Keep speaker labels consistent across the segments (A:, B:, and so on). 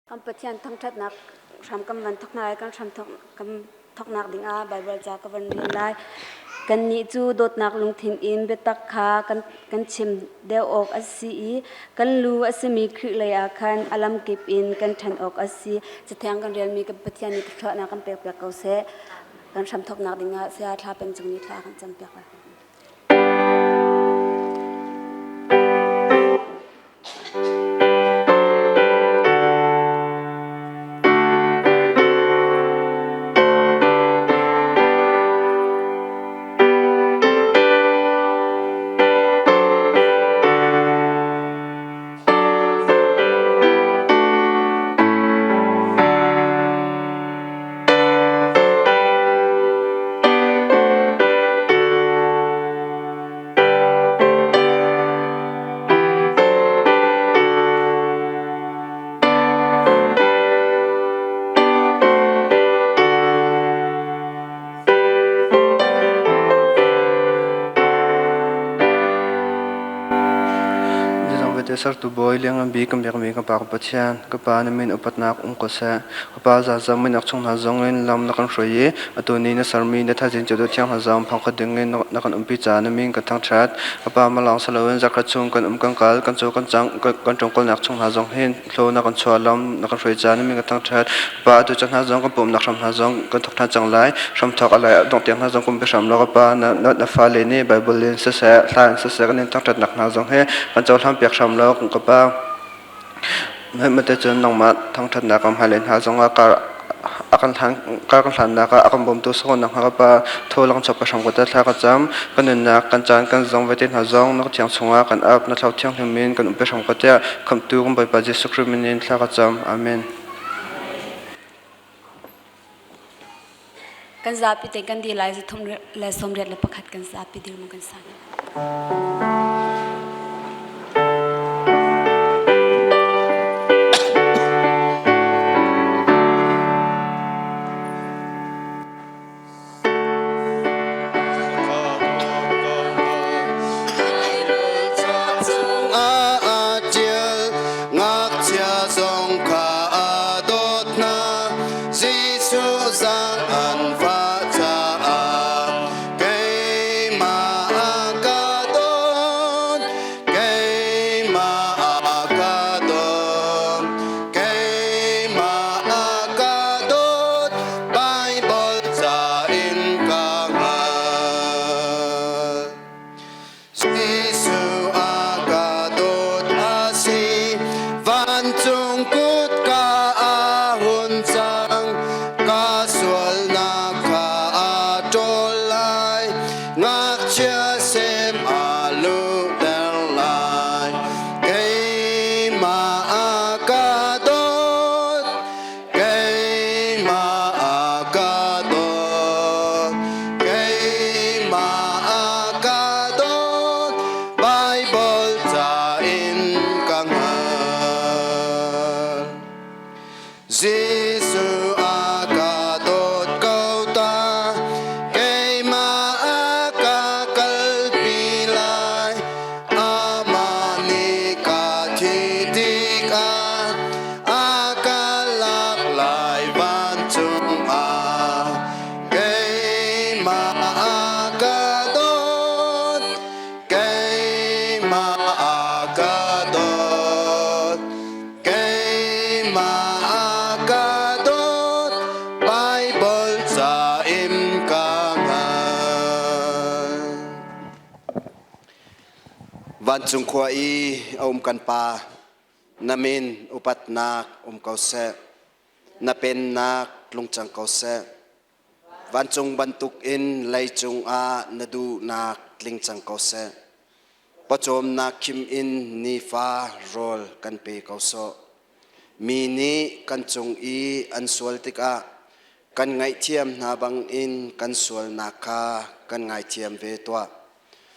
A: Kan Pathian thangṭhatnak hram kan van thawk hna lai. Kan hram thawk kan thawknak dingah Baibal ca ka van rel lai. Kannih cu dawtnak lungthin in biatak kha kan kan chim deuh awk a si i kan lu a simi Khrih lei ah khan a lamkip in kan ṭhan awk a si. Cathiang kan relmi kan Pathian nih thluachuahnak kan pekpiak ko seh. Kan hram thawknak dingah saya thla peng cung nih thla kan campiak lai.
B: Sertu bawi liangngan bik kan biakmi ka Pa ka Pathian, ka Pa na min upatnak um ko seh. Ka Pa zazam minak chung hna zongin lam na kan hruai i atu ni na sermi na thaizing cu thiang hna zong phang kho dingin na kan umpi caah na min kan thangṭhat. Ka Pa malawng si loin zarkhat chung kan um kan kal, kan caw kan cang, kan ṭongkawlnak chung hna zong hin hlaw na kan chuah lam na kan hruai caah na min kan thangṭhat. Ka Pa atu caan hna zong kan pumnak hram hna zong kan thawk ṭhan cang lai. Hramthawk a lai a dongh tiang hna zong kum pe hram law ka Pa na fale nih Baibal in siseh, hla in siseh kan in thangṭhatnak hna zong hi kan cohlan piak hram law ka Pa. Mate cun nangmah thangṭhatnak ah hmailei hna zongah kar a kan hlan kar kan hlannak ah a kan bawmtu sawnnak hnga ka Pa thaw lang chap ka hram ka thla ka cam kan nunnak kan caan kan zong vete hna zong na thiang chungah kan ap na thlau thianghlim in kan um pe hram ka tiah khamhtu kan Bawipa Jesuh Khrih min in thla ka cam. Amen.
A: Kan zapi te kan di lai zathum le 81 kan zapi dir mu kan sa.
C: Ngakchia zong kha a dawt hna Jesuh zang an fah caah keimah a ka dawt keimah a ka dawt keimah a ka dawt Baibal ca in ka hngal. Jesuh a ka dawt a si, vancung kutka a hun cang, ka sualnak kha a ṭawl lai, ngakchia sem a luhter lai. Keimah a ka dawt, Keimah a ka dawt, keimah a ka dawt, Baibal ca in ka hngal. Jesuh a ka dawt ko ta, keimah a ka kalpi lai, amah nih ka thi tikah a ka lak lai vancung ah keimah a ka dawt keimah a ka dawt keimah a ka dawt Baibal ca in ka hngal
D: Vancung khua i a um kan pa Na min upatnak um ko seh. Na pennak tlung cang ko seh. Vancung bantukin leicung ah na duhnak tling cang ko seh. Pawcawmnak khim in nifa rawl kan pe ko sawh. Mi nih kan cung i an sual tikah kan ngaihthiam hna bangin kan sualnak kha kan ngaithiam ve tuah.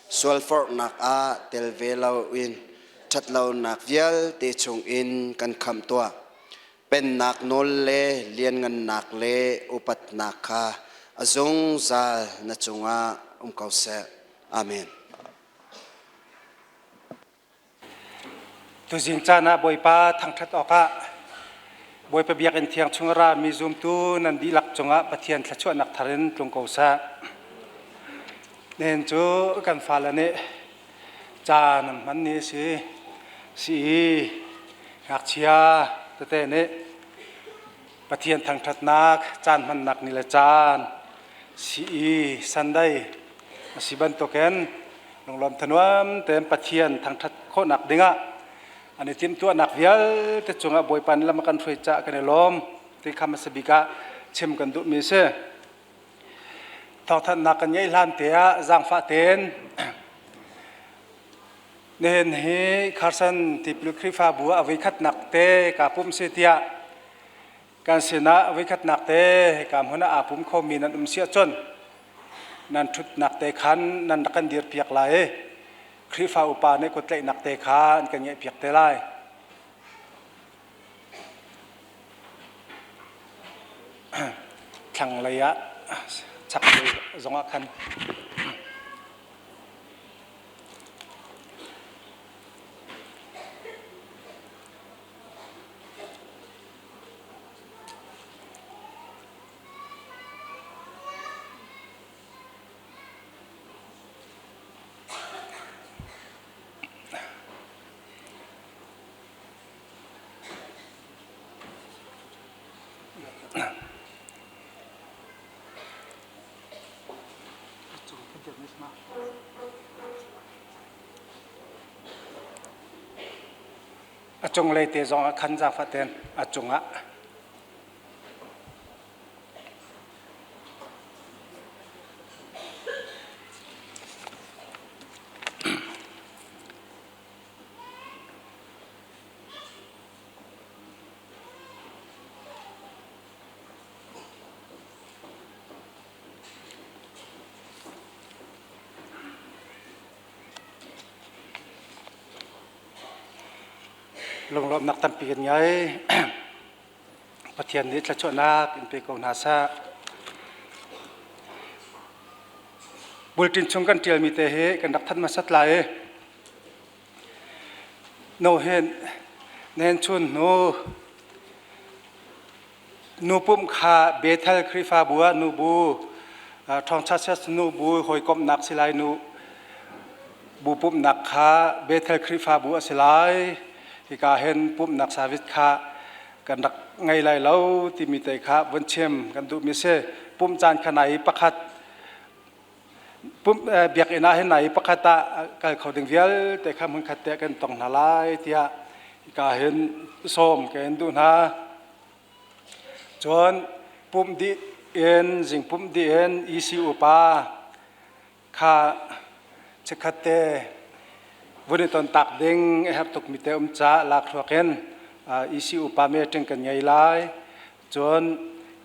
D: Sualforhnak ah tel ve loin ṭhatlonak vialte chungin kan khamh tuah. Pennak nawl le lianngannak le upatnak kha a zungzal na cungah um ko seh. Amen.
E: Tuzing caan ah Bawipa thangṭhat awkah Bawipa biakinn thiang chung a rami zumtu nan dihlak cungah Pathian thluachuahnak thar in tlung ko seh. Nihin cu kan fale nih ca nan hman ni a si. Si i ngakchia tete nih Pathian thangṭhatnak caan hmannak ni le caan si i Sunday a si bantukin lunglawm thanuam tein Pathian thangṭhat khawhnak dingah an i timhtuahnak vialte cungah Bawipa nih lam a kan hruai caah kan i lawm ti kha hmasa bik ah chim kan duhmi a si. Thawngthanhnak kan ngeih hlan te ah zaangfah tein nihin hi Carson Tipil Khrihfabu ah a voikhatnak te kaa pumh si tiah kan sinah voikhatnak te hika hmun ah aa pum khomi nan um si ahcun nan ṭhutnak te khan nan rak kan dirpiak lai i Khrihfa upa nih kuttlaihnak te kha an kan ngeihpiak te lai. Thlanglei ah chaklei zongah khan A cunglei te zong ah khan zaangfah tein a cungah Lunglawmhnak tampi kan ngei. Pathian nih thluachuahnak in pe ko hna seh. Bulletin chung kan ṭialmi te hi kan rak thanh hmasat lai i no hin nen chun hnu nu pumh kha Bethel Khrihfabu ah nubu Ṭhawngṭha Church nubu hawikomhnak si lai nu bu pumhnak kha Bethel Khrihfabu a si lai. Hika hin pumhnak service kha kan rak ngei lai lo timi te kha vun chim kan duhmi si. Pumh caan kha nai pakhat pumh biakinn ah hin nai pakhat ah kal kho ding vialte kha hmunkhat te kan tong hna lai tiah hika hin sawm ka in duh hna. Cun pumh dih in zing pumh dih in EC upa kha chikkhat te vun i ton tak ding a herh tukmi te um ca lakhruak in EC upa meeting kan ngei lai. Cun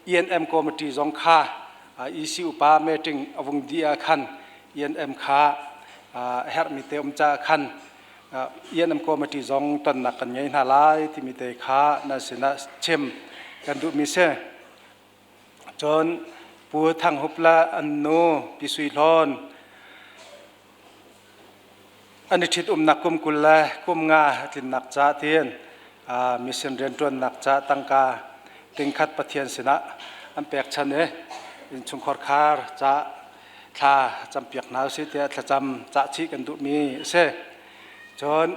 E: ENM committee zong kha EC upa meeting a vung dih ah khan ENM kha a herhmi te um ca khan ENM committee zong tonnak kan ngei hna lai timi te kha nan sinah chim kan duhmi si. Cun Pu Thang Hup le an nu Pi Sui Hlawn an i ṭhit umnak kum 20 le kum nga tlinnak ca tiin mission rianṭuannak ca tangka tingkhat Pathian sinah an pekchan i innchungkhar khar ca thla campiak hna usih tiah thlacam cahchih kan duhmi a si. Cun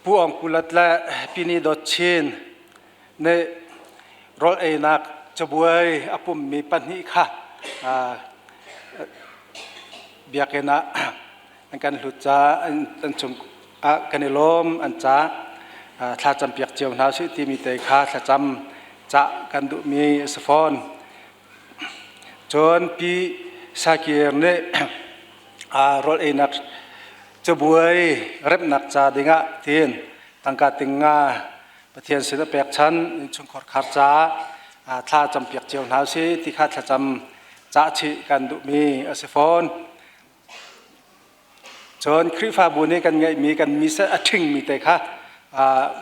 E: Pu Aung Kulat le Pini Dawt Chin nih rawl einak cabuai a pummi pahnih kha biakinn ah an kan hlut ca an chung ah kan i lawm an ca thla campiak cio hna usih timi te kha thlacam cah kan duhmi a si fawn. Cun Pi Sakir nih rawl einak cabuai remhnak ca dingah tiin tangka ting nga Pathian sin a pekchan innchungkhar khar caah thla campiak cio hna usih ti kha thlacam cah chih kan duhmi a si fawn. Cun Khrihfabu nih kan ngeihmi kan mi a ṭhingmi te kha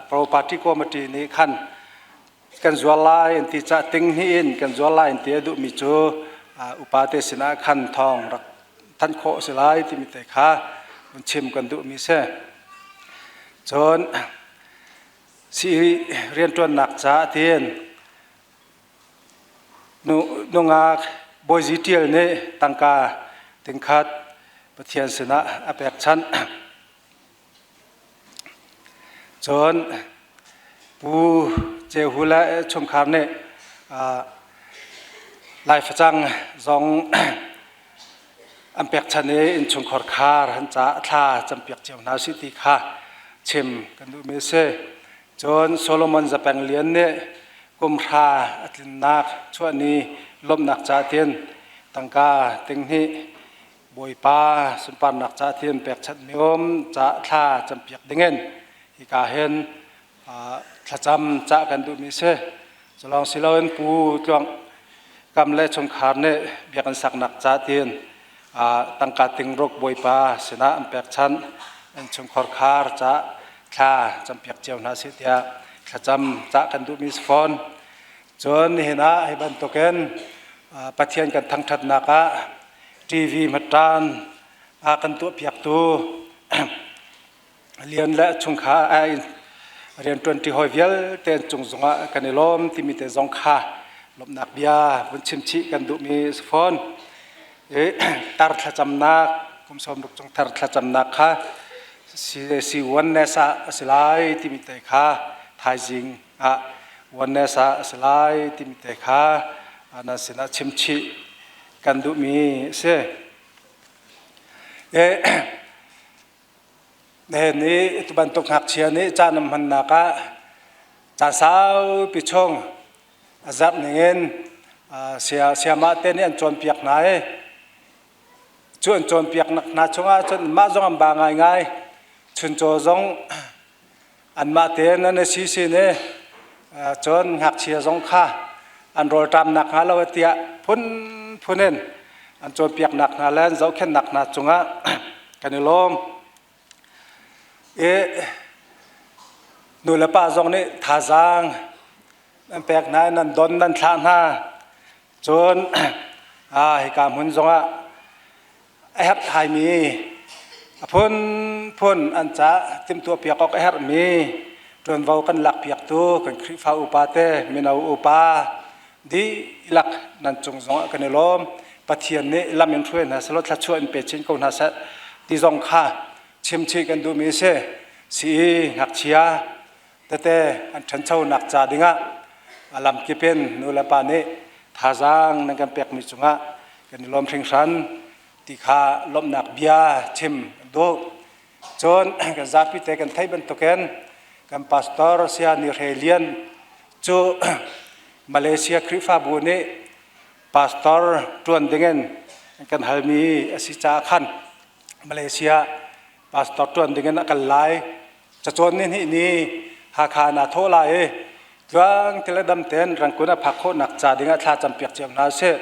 E: Pro Party Committee nih khan kan zuar lai an ti cah ting hnih in kan zuar lai an ti a duhmi cu upate sinah khan thawng rak thanh khawh a si lai timi te kha chim kan duhmi si. Cun. Sii rianṭuannak caah tiin nungak Bawizi Ṭial nih tangka tingkhat Pathian sinah a pekchanh. Cun Pu Ceu Hu le chungkhar nih Lai facang zong an pekchanh i innchungkhar khar an caah thla campiak cio hna usih ti kha chim kan duhmi a si. Cun Solomon Zapeng Lian nih kum hra a tlinnak chuahni lawmhnak caah tin tangka tinghnih Bawipa sunparnak caah tin pekchanhmi um caah thla campiak dingin hika hin thlacam cah kan duhmi a si. Culawng si loin Pu Tluang Kam le chungkhar nih biakinn saknak ca tiin tangka tingruk Bawipa sinah an pekchanh. Innchungkhar khar ca thla campiak cio hna sih tiah thlacam cah kan duhmi si fawn. Cun nihin ah hi bantukin Pathian kan thangṭhatnak ah TV hmatṭan a kan tuahpiaktu Lian le chungkhar rianṭuanṭi hawi vialte cung zongah kan i lawm timi te zong kha lawmhnak bia vun chim chih kan duhmi a si fawn. Tar thlacamnak kum 60 cung tar thlacamnak kha CAC oneness ah a si lai timi te kha thaizing ah oneness ah a si lai timi te kha nan sinah chim chih kan duhmi a si. Nihin i tu bantuk ngakchia nih caan an hmannak ah caan saupi chung a zarh ningin sayamah te nih an cawnpiak hna i cu an cawnpiaknak hna chungah cun mah zong an ba ngaingai. Chuncaw zong anmah tein an i si sin i cun ngakchia zong kha an rawlṭamnak hnga lo tiah phunphun in an cawnpiaknak hna le an zohkhenhnak hna cungah kan i lawm. I nu le pa zong nih thazaang nan pek hna i nan don nan thlah hna. Cun hika hmun zongah a herh thaimi a phunphun an ca timhtuahpiak awk a herhmi ṭuanvo kan lakpiaktu kan Khrihfa upa te mino upa dihlak nan cung zongah kan i lawm. Pathian nih lam in hruai hna selaw thluachuah in pe chin ko hna seh ti zong kha chimchih kan duhmi a si. Sii ngakchia tete an ṭhanchonak ca dingah a lamkip in nu le pa nih thazaang nan kan pekmi cungah kan i lawm hringhran ti kha lawmhnak bia chim kan duh. Cun kan zapi te kan theih bantukin kan pastor Saya Ni Hre Lian cu Malaysia Khrihfabu nih pastor ṭuan dingin an kan halmi a si caah khan Malaysia pastor ṭuan dingin a kal lai. Cacawn ni hnih ni Hakha naa thawh lai i tluang te le dam tein Rangkun a phak khawhnak ca dingah thla campiak cio hna usih.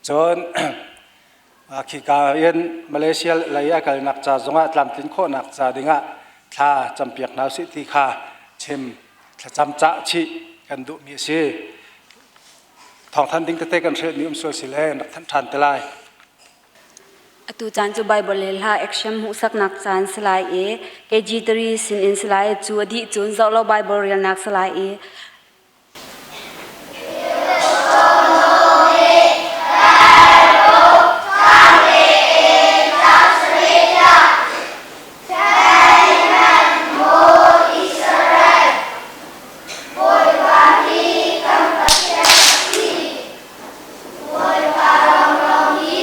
E: Cun khika in Malaysia lei a kalnak ca zongah tlamtlin khawhnak ca dingah thla campiak hna usih ti kha chim thlacam cah chih kan duhmi a si. Thawngthan ding tete kan hrelhmi um sual si le rak thanh ṭhan te lai.
A: Atu caan cu Baibal le hla action hmuhsaknak caan si lai i KG3 sinin si lai cu a dih cun zoh lo Baibal relnak si lai i
F: Bawipa hi kan Pathian a si. Bawipa lawnglawng hi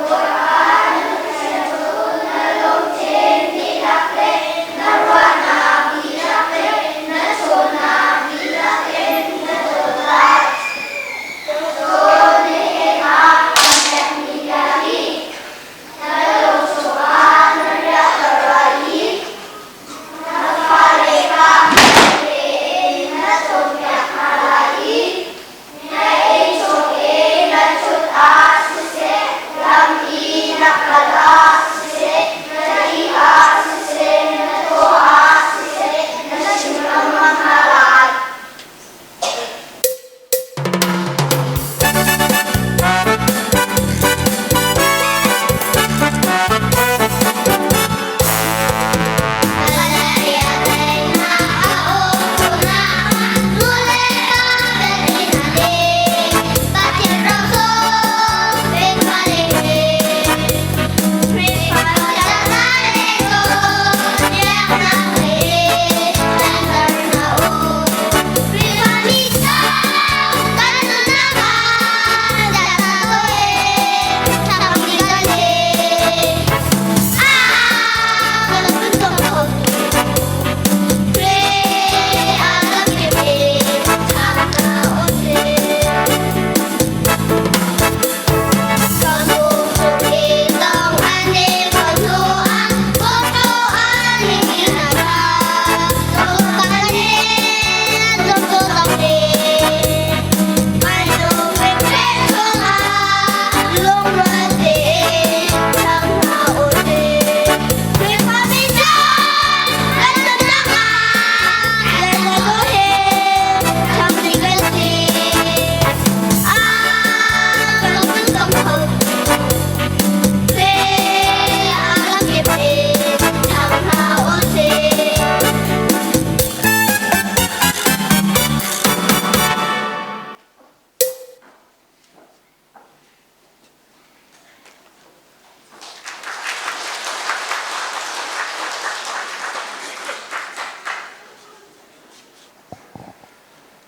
F: Bawipa na Pathian cu na lungthin dihlak le na ruahnak dihlak le na chaw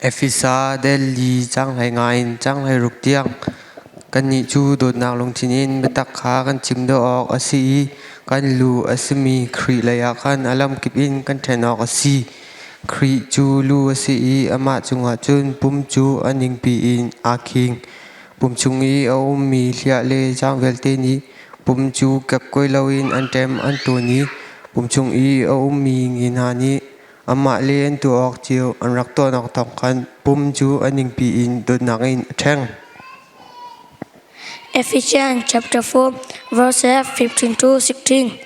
G: Efesa Delhi canghlei nga in canghlei ruk tiang kannih cu dawtnak lungthin in biatak kha kan chim deuh awk a si i kan lu a simi Khrih leiah khan a lamkip in kan ṭhen awk a si. Khrih cu lu a si i amah cungah cun pum cu a ningpi in aa khing. Pum chung i a ummi hliah le zaang vialte nih pum cu kekkuai loin an ṭem an ṭawn i pum chung i a ummi nge hna nih amah le an tuah awk cio an rak tuahnak thawng khan pum cu a ningpi in dawtnak in a ṭheng.
H: Ephesians chapter 4 verses 15 to 16.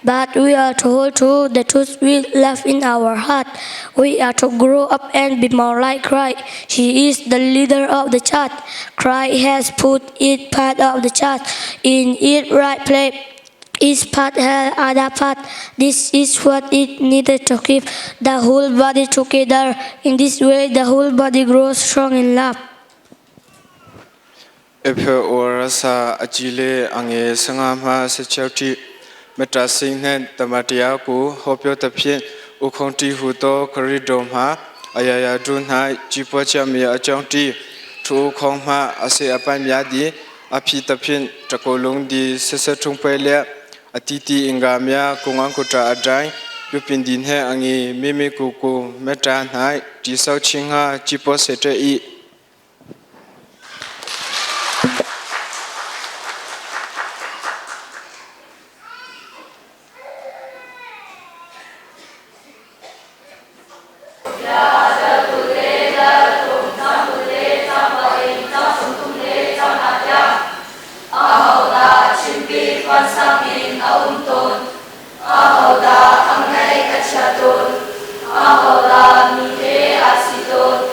H: But we are to hold to the truth with love in our heart. We are to grow up and be more like Christ. He is the leader of the church. Christ has put each part of the church in its right place. Each part has other part. This is what it needed to keep the whole body together. In this way, the whole body grows strong in love.
I: Epheorasa a ci le a nge sanga hma security meta sing hnen tamatia ku hopyo taphin ukhong ti hu to corridor hma ayaya du hna chipo chami achong ti thu khong hma ase apan mya di aphi taphin takolung di sese thung pe le atiti inga mya kungang kuta adai yupin din he angi mimi ku ku meta hnai ti sau chinga chipo sete i.
F: Ahodah chimpit vansang in a um tawn? Ahodah a ngaih a chia tawn? Ahodah mi he aa si tawn?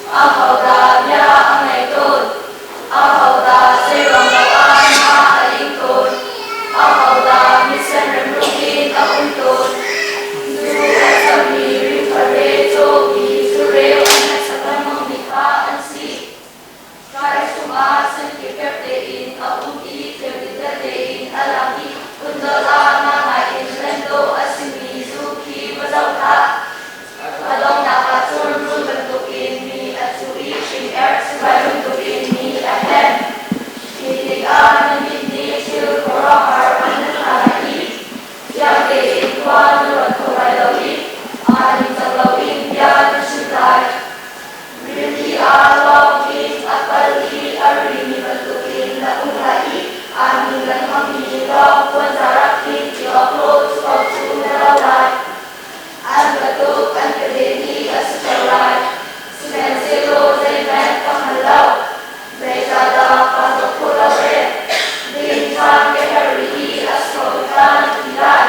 F: Ahodah bia a ngei tawn? Ahodah zeiruang lo ah hna a ing tawn? Ahodah misen remrum in a um tawn? Zu a cammi rimthar le cawmi zureu an hneksak lengmangmi kha an si. Christ chungah sungkipep tein a um i thil vialte in a lang i phundawt ah nangmah in hlen dawh a simi zu khi va zoh hlah. A donghnak ah cun rul bantukin mi a cu i hring-erh sivai bantukin mi a hlen. Khi tikah na mit nih thil khuaruahhar an hmuh hna lai i fiang tein khua na ruat kho lai lo i aa ningcang loin bia na chim lai. Rili ah lawng in a kal i a rimi bantukin na um lai i aa ning lengmangmi lawng puanzar ah khin i awk law cu ko cu na lo lai. An ka tuk, an ka den i a si ko lai. Sihmanhsehlaw zeihmanh ka hngal lo. Zeicahdah kaa dawh khawh lo ee? Ding caan ka herh rih i a si ko ta na ti lai.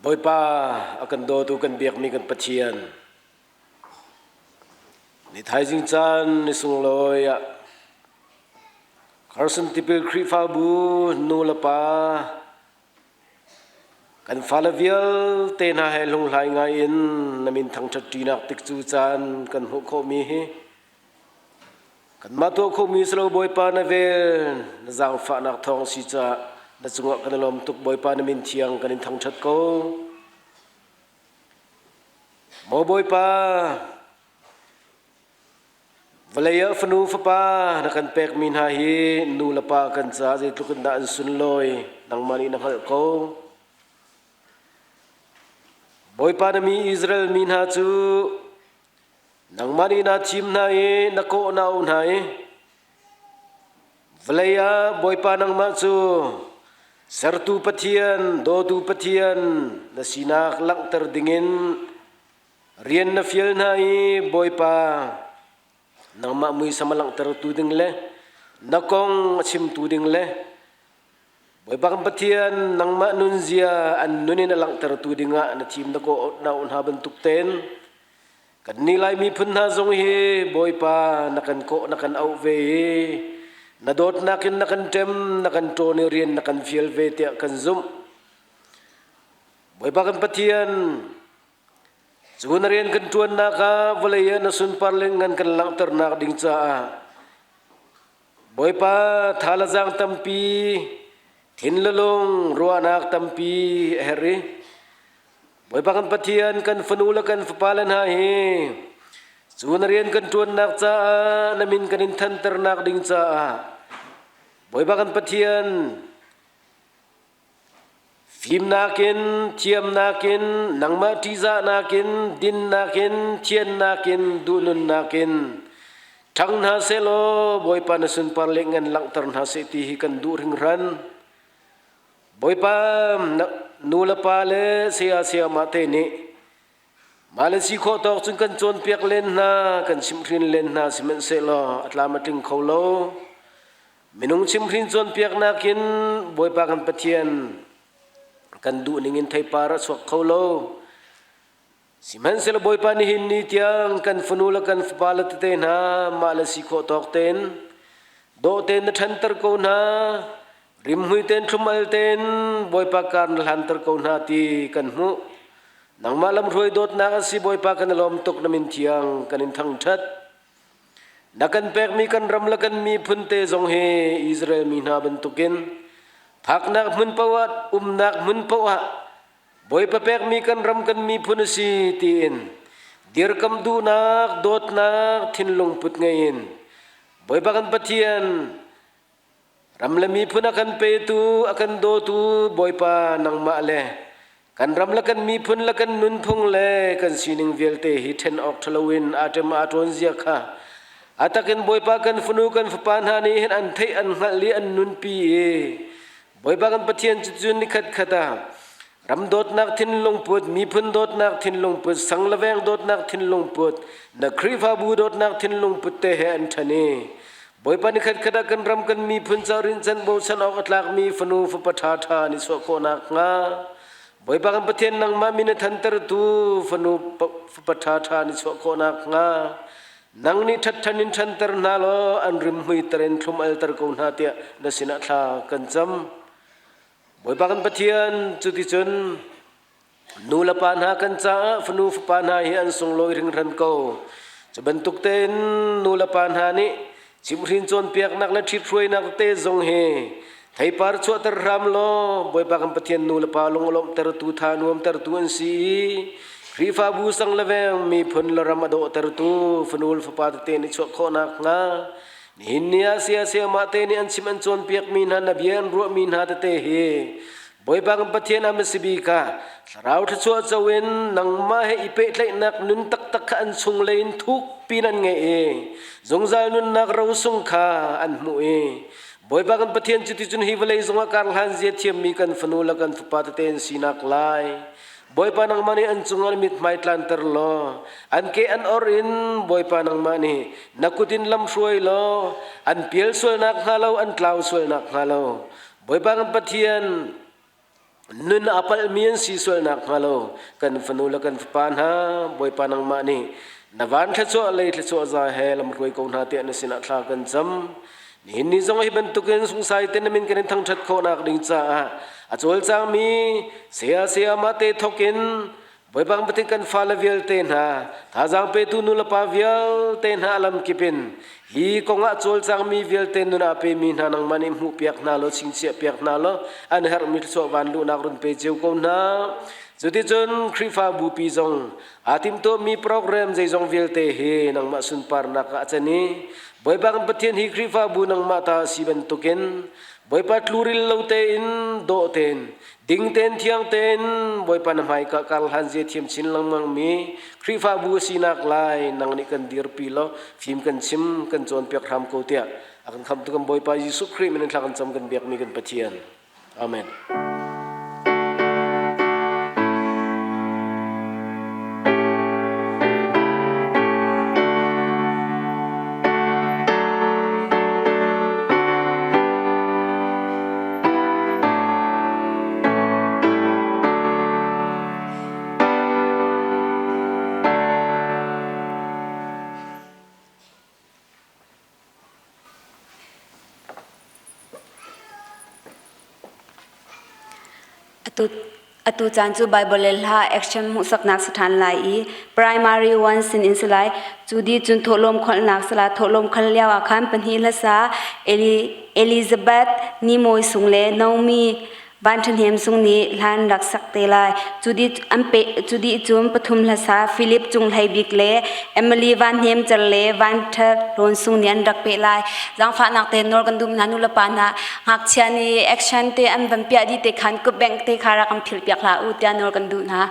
J: Bawipa a kan dawtu kan biakmi kan Pathian ni thaizing caan ni sunglawi ah Carson Tipil Khrihfabu nu le pa kan fale vialte hna he hlunghlai ngai in na min thangṭhat ṭinak tikcu caan kan hmuh khawhmi hi Kanmah tuah khawhmi si lo Bawipa na vel na zaangfahnak thawng si caah na cungah kan i lawm tuk Bawipa na min thiang kan in thangṭhat ko. Maw Bawipa, vawlei ah fanu fapa na kan pekmi hna hi nu le pa kan caah zeitluk in dah an sunlawi nangmah nih na hngalh ko. Bawipa na mi Israel mi hna cu Nangmah nih naa thim hna i na kawh na auh hna i vawlei ah Bawipa nangmah cu sertu Pathian, dawtu Pathian na sinak langhter dingin rian na fial hna i Bawipa nangmah muisam a langhtertu ding le na kong a chimtu ding le Bawipa kan Pathian nangmah nunzia an nun in a langhtertu dingah na thim na kawh na auh hna bantuk tein Kannih Lai miphun hna zong hi Bawipa na kan kawh na kan auh ve i na dawtnak in na kan ṭem na kan ṭawn i rian na kan fial ve tiah kan zumh. Bawipa kan Pathian, cu na rian kan ṭuannak ah vawlei ah na sunpar le ngan kan langhternak ding caah Bawipa tha le zaang tampi, thin le lung ruahnak tampi a herh i Bawipa kan Pathian kan fanu le kan fapa le hna hi cu na rian kan ṭuannak caah na min kan in thanternak ding caah Bawipa kan Pathian fimnak in thiamnak in nangmah ṭihzahnak in dinnak in thiannak in duhnunnak in ṭhang hna sehlaw Bawipa na sunpar le ngan langhter hna seh ti hi kan duh hringhran. Bawipa nu le pa le saya sayamah te nih mah le si khawh tawk cun kan cawnpiak len hna kan chimhhrin len hna sihmanhsehlaw a tlam a tling kho lo. Minung chimhhrin cawnpiaknak in Bawipa kan Pathian kan duh ning in theipar a chuak kho lo. Sihmanhsehlaw Bawipa nihin ni tiang kan fanu le kan fapa le tete hna mah le si khawh tawk tein dawh tein na ṭhanter ko hna, rimhmui tein thlum-al tein Bawipa kar na hlanter ko hna ti kan hmuh. Nangmah lamhruai dawtnak a si Bawipa kan i lawm tuk na min thiang kan in thangṭhat. Na kan pekmi kan ram le kan miphun te zong hi Israel mi hna bantukin phaknak hmun paoh ah umnak hmun paoh ah Bawipa pekmi kan ram kan miphun a si tiin dirkamh duhnak, dawtnak, thinlung put ngei in Bawipa kan Pathian ram le miphun a kan petu, a kan dawtu Bawipa nangmah le kan ram le kan miphun le kan nunphung le kan sining vialte hi ṭhen awk ṭha loin aa ṭem aa ṭawn zia kha a takin Bawipa kan fanu kan fapa hna nih hin an theih an hngalh i an nunpi i Bawipa kan Pathian cu cun nikhat khat ah ram dawtnak thinlung put, miphun dawtnak thinlung put, sang le veng dawtnak thinlung put, na Khrihfabu dawtnak thinlung put te he an ṭhan i Bawipa nikhat khat ah kan ram kan miphun ca rincan bochan awk a tlakmi fanu fapa ṭhaṭha an i chuah khawh nakhnga Bawipa kan Pathian nangmah min a thantertu fanu fapa ṭhaṭha an i chuah khawh nakhnga Nang nih ṭhatṭhan in ṭhanter hna law an rimhmui ter in thlum alter ko hna tiah na sinah thla kan cam. Bawipa kan Pathian, cuticun nu le pa hna kan caah fanu fapa hna hi an sunglawi hringhran ko. Cu bantuk tein nu le pa hna nih chimhhrin cawnpiaknak le ṭhithruainak te zong hi theipar chuahter hram law Bawipa kan Pathian nu le pa lung a lawmhtertu tha nuamtertu an si i Khrihfabu sang le veng miphun le ram a dawhtertu fanu le fapa tete nih chuah khawh nakhnga nihin ni ah saya sayamah te nih an chim an cawnpiakmi hna na bia an ruahmi hna tete hi Bawipa kan Pathian a si bik ah thlarau thluachuah co in nangmah he i pehtlaihnak nun taktak kha an chung lei in thuk pin an ngeih i zungzal nunnak rosung kha an hmuh i Bawipa kan Pathian cuticun hi vawlei zongah kar hlan zia thiammi kan fanu le kan fapa tete an sinak lai Bawipa nangmah nih an cungah na mithmai tlanter law an ke an or in Bawipa nangmah nih na kut in lam hruai law an pial sualnak hnga lo an tlau sualnak hnga lo Bawipa kan Pathian. Nun a palhmi an si sual nakhnga lo kan fanu le kan fapa hna Bawipa nangmah nih na van thluachuah lei thluachuah za he lamhruai ko hna tiah na sinah thla kan cam. Nihin ni zong hi bantukin sungsai te na min kan in thangṭhat khawhnak ding caah a cawlcangmi saya sayama te thokin Bawipa kan Pathian kan fale vialte hna, thazaang petu nulepa vialte hna a lamkip in hi kongah cawlcangmi vialte nun ah pemi hna nangmah nih hmuhpiak hna law chingchiahpiak hna law an herhmi thluachuah van luhnak run pe cio ko hna. Cuticun Khrihfa bupi zong aa timhtuahmi program zeizong vialte hi nangmah sunparnak ah a can i Bawipa kan Pathian hi Khrihfabu nangmah ta a si bantukin Bawipa tluril lo tein dawh tein ding tein thiang tein Bawipa na hmaika kar hlan zia thiam chin lengmang mi Khrihfabu a sinak lai nang nih kan dirpi law fim kan chim kan cawnpiak hram ko tiah a kan khamtu kan Bawipa Jesuh Khrih min in thla kan cam kan biakmi kan Pathian. Amen.
A: Atu caan cu Baibal le hla action hmuhsaknak si ṭhan lai i primary one sin in si lai. Cu dih cun thawhlawm kholhnak si lai. Thawhlawm khal lio ah khan pahnih hlasa Elizabeth Nimoy Sung le Naomi Van Ṭha Hnem Sung nih hlan rak sak te lai. Cu dih cun pathum hlasa Philip Cung Hlei Bik le Emily Van Hnem Cer le Van Ṭha Hlawn Sung nih an rak peh lai. Zaangfahnak te nawl kan duh hna nu le pa hna ngakchia nih action te an van piah dih te khan kutbengh te kha rak kan philh piak hlah u tiah nawl kan duh hna.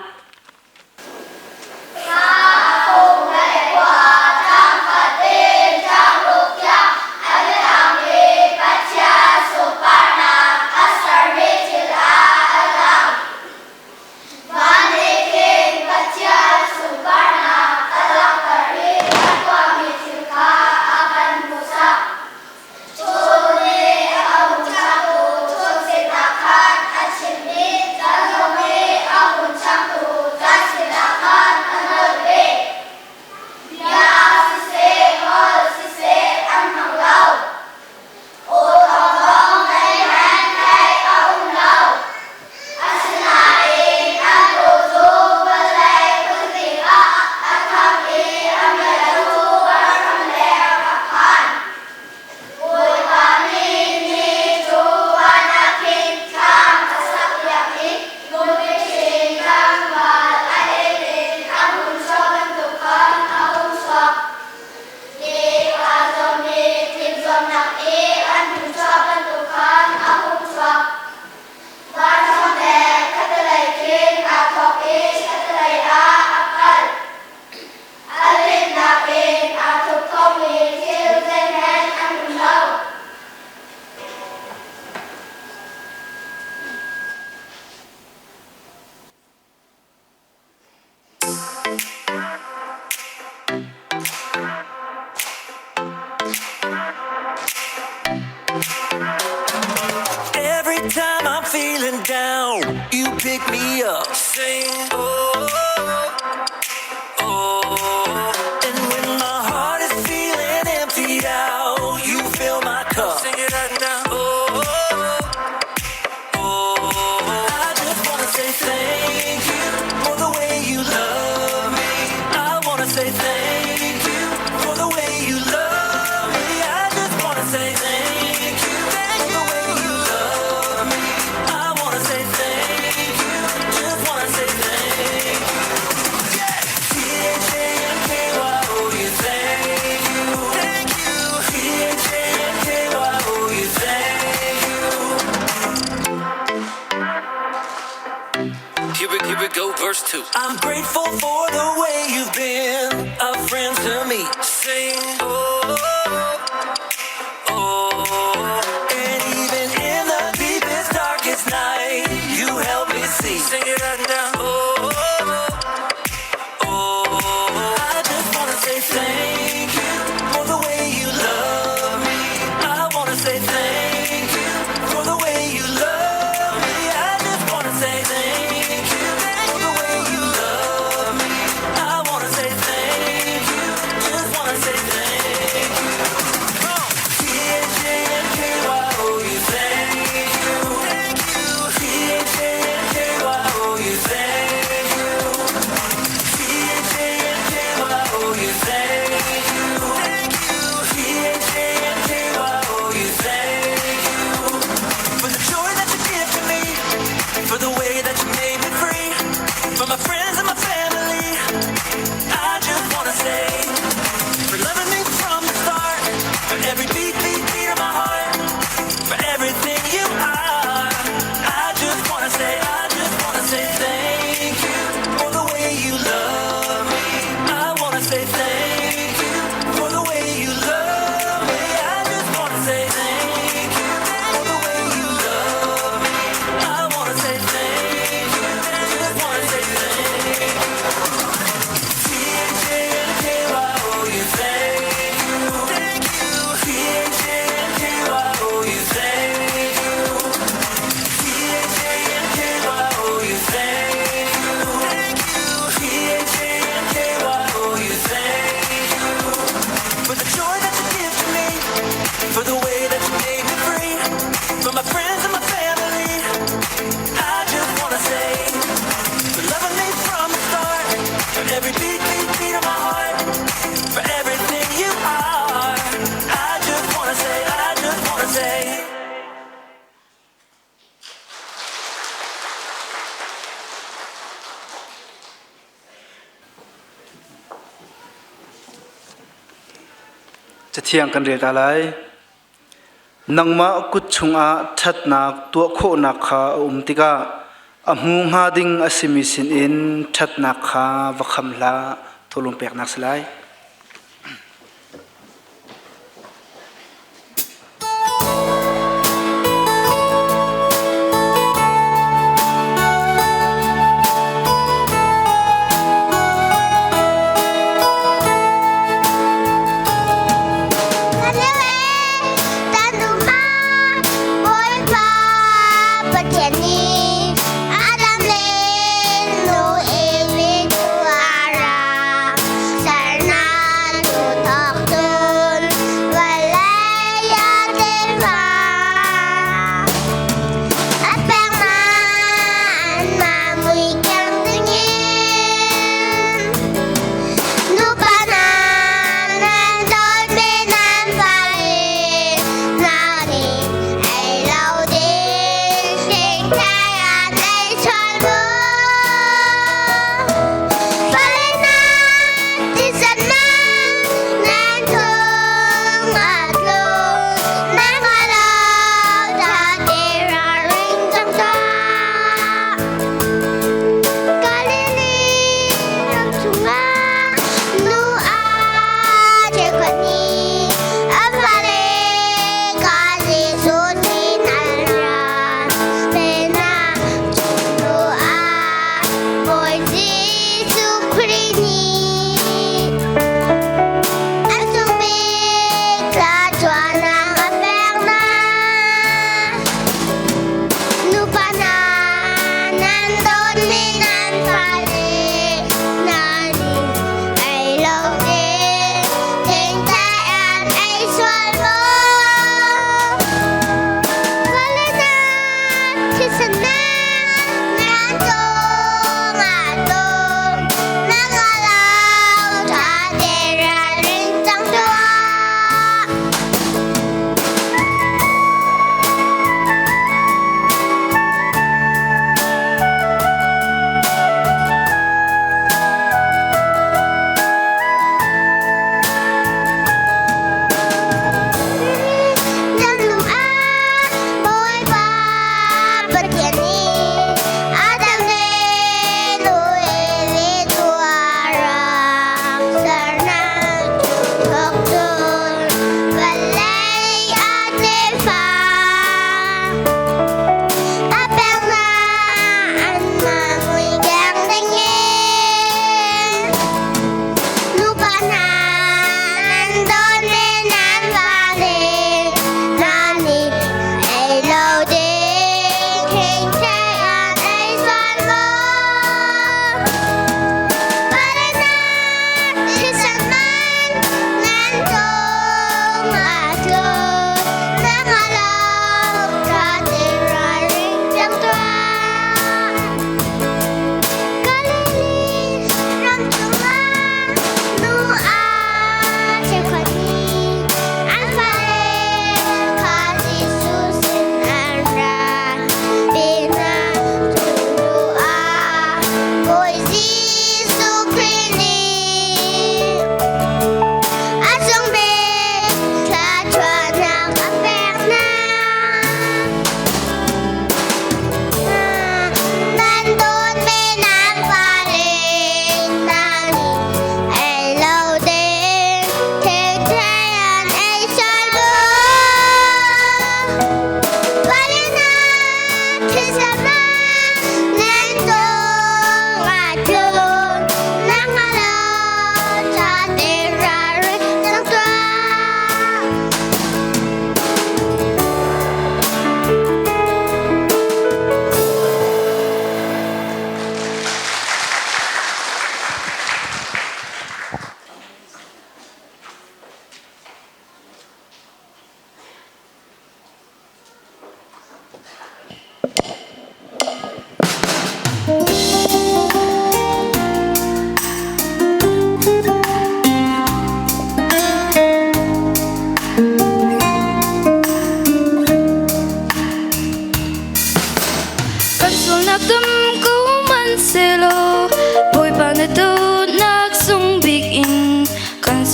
K: Every time I'm feeling down, you pick me up. Sing, oh, oh. And when my heart is feeling emptied out, you fill my cup. Sing it out now. Oh, oh. I just wanna say thank you for the way you love me. I wanna say thank you for the way you love me. I just wanna say thank you for the way you love me. I wanna say thank you. Just wanna say thank you. Yeah. T H A N K Y O U. Thank you. Thank you. T H A N K Y O U. Thank you. Here we, here we go, verse 2. I'm grateful for the way you've been a friend to me. Sing, oh, oh. And even in the deepest, darkest night, you help me see. Sing it out now. Oh, oh. I just wanna say thank you for the way you love me. I wanna say thank you for the way you love me. I just wanna say For every beat, beat, beat of my heart. For everything you are. I just wanna say, I just wanna say.
E: Cathiang kan rel ta lai. Nangmah kut chungah ṭhatnak tuah khawhnak kha a um tikah a hmu hnga ding a simi sinin ṭhatnak kha va kham hlah. Thawhlawm peknak si lai.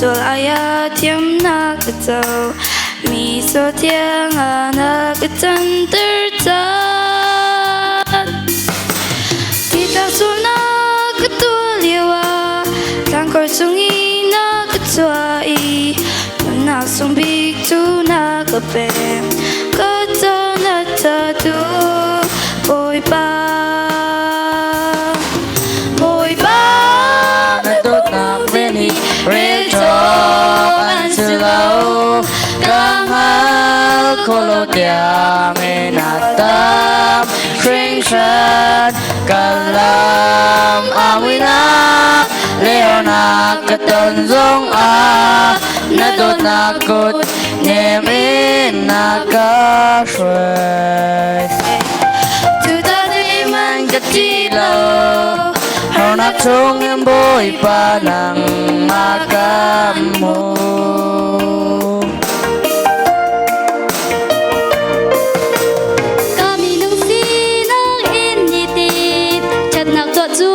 F: Sual aya thiamnak ka co. Mi so thiang ah na ka canter caan. Tita sulnak ka tuah lio ah tlangkor cung i na ka chuah i nunnak sung bik cu na ka pek. Ka ca na ca tu Bawipa. Bawipa
L: na dawtnak vel hi rel cawk an si lo. Ka hngal kho lo tiang in a tam hringhran. Ka lam a muihnak lehornak ka ton zong ah na dawtnak kut nem in na ka hruai.
F: Cuta zeihmanh ka ṭih lo.
L: Harnak chung in Bawipa nangmah ka hmuh.
F: Ka minung sinak in nitin ṭhatnak tuah cu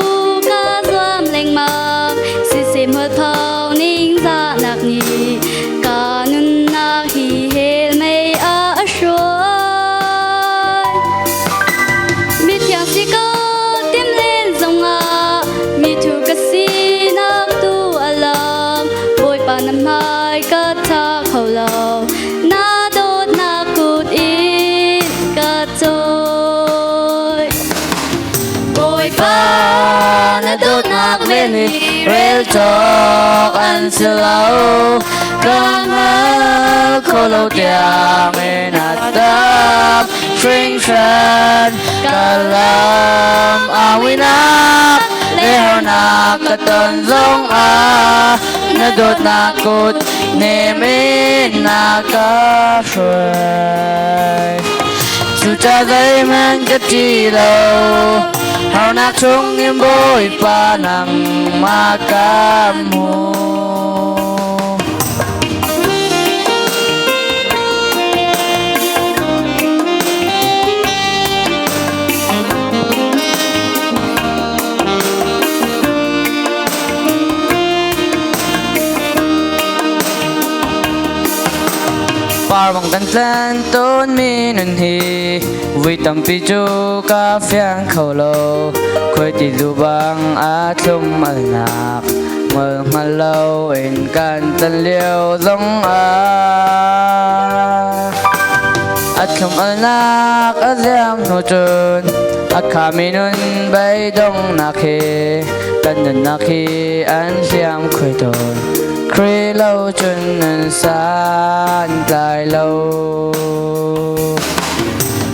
F: ka zuam lengmang. Siseh mualpho ningzahnak nih ka nunnak hi hell mei ah a hruai. Mithiang si ka tim len zongah mi thu ka sinak tu a lang. Bawipa na hmai ka tha kho lo. Na dawtnak kut in ka cawi.
L: Bawipa na dawtnak vel hi rel cawk an si lo. Ka hngal kho lo tiang in a tam hringhran. Ka lam a muihnak le harnak ka ton zong ah na dawtnak kut nem in na ka hruai. Cuca zeihmanh ka ṭih lo, harnak chung in Bawipa nangmah ka hmuh. Parwang kan tlan tawnmi nun hi vui tampi cu ka fiang kho lo. Khuai ti lu bang a thlum alnak ngol hngal lo in kan tan lio zong ah a thlum alnak a ziam hnu cun a khami nun beidongnak he kan nunnak hi an hliam khui tawn. Khrih lo cun nan san tlai lo.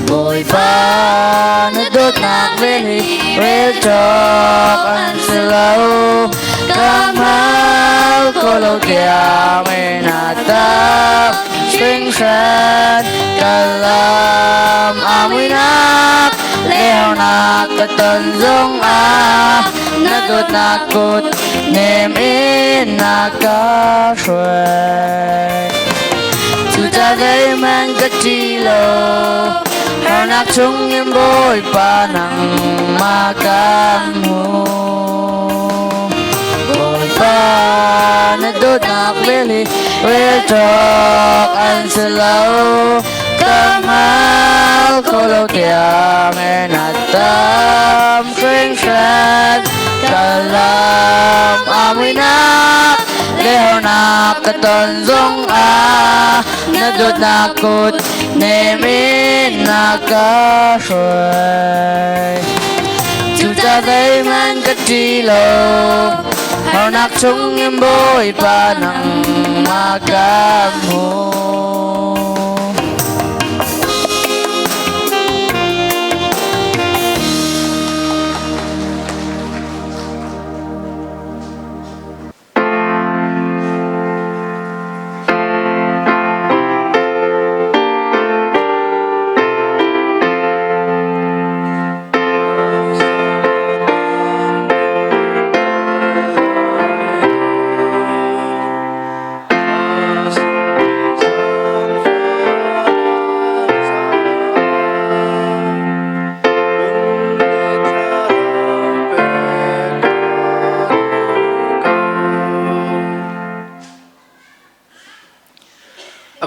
L: Bawipa na dawtnak vel hi rel cawk an si lo. Ka hngal kho lo tiang in a tam hringhran. Ka lam a muihnak lehornak ka ton zong ah na dawtnak kut nem in na ka hruai. Cuca zeihmanh ka ṭih lo, harnak chung in Bawipa nangmah ka hmuh. Bawipa na dawtnak vel hi rel cawk an si lo. Ka hngal kho lo tiang in a tam hringhran. Ka lam a muihnak lehornak ka ton zong ah na dawtnak kut nem in na ka hruai. Cuca zeihmanh ka ṭih lo, harnak chung in Bawipa nangmah ka hmuh.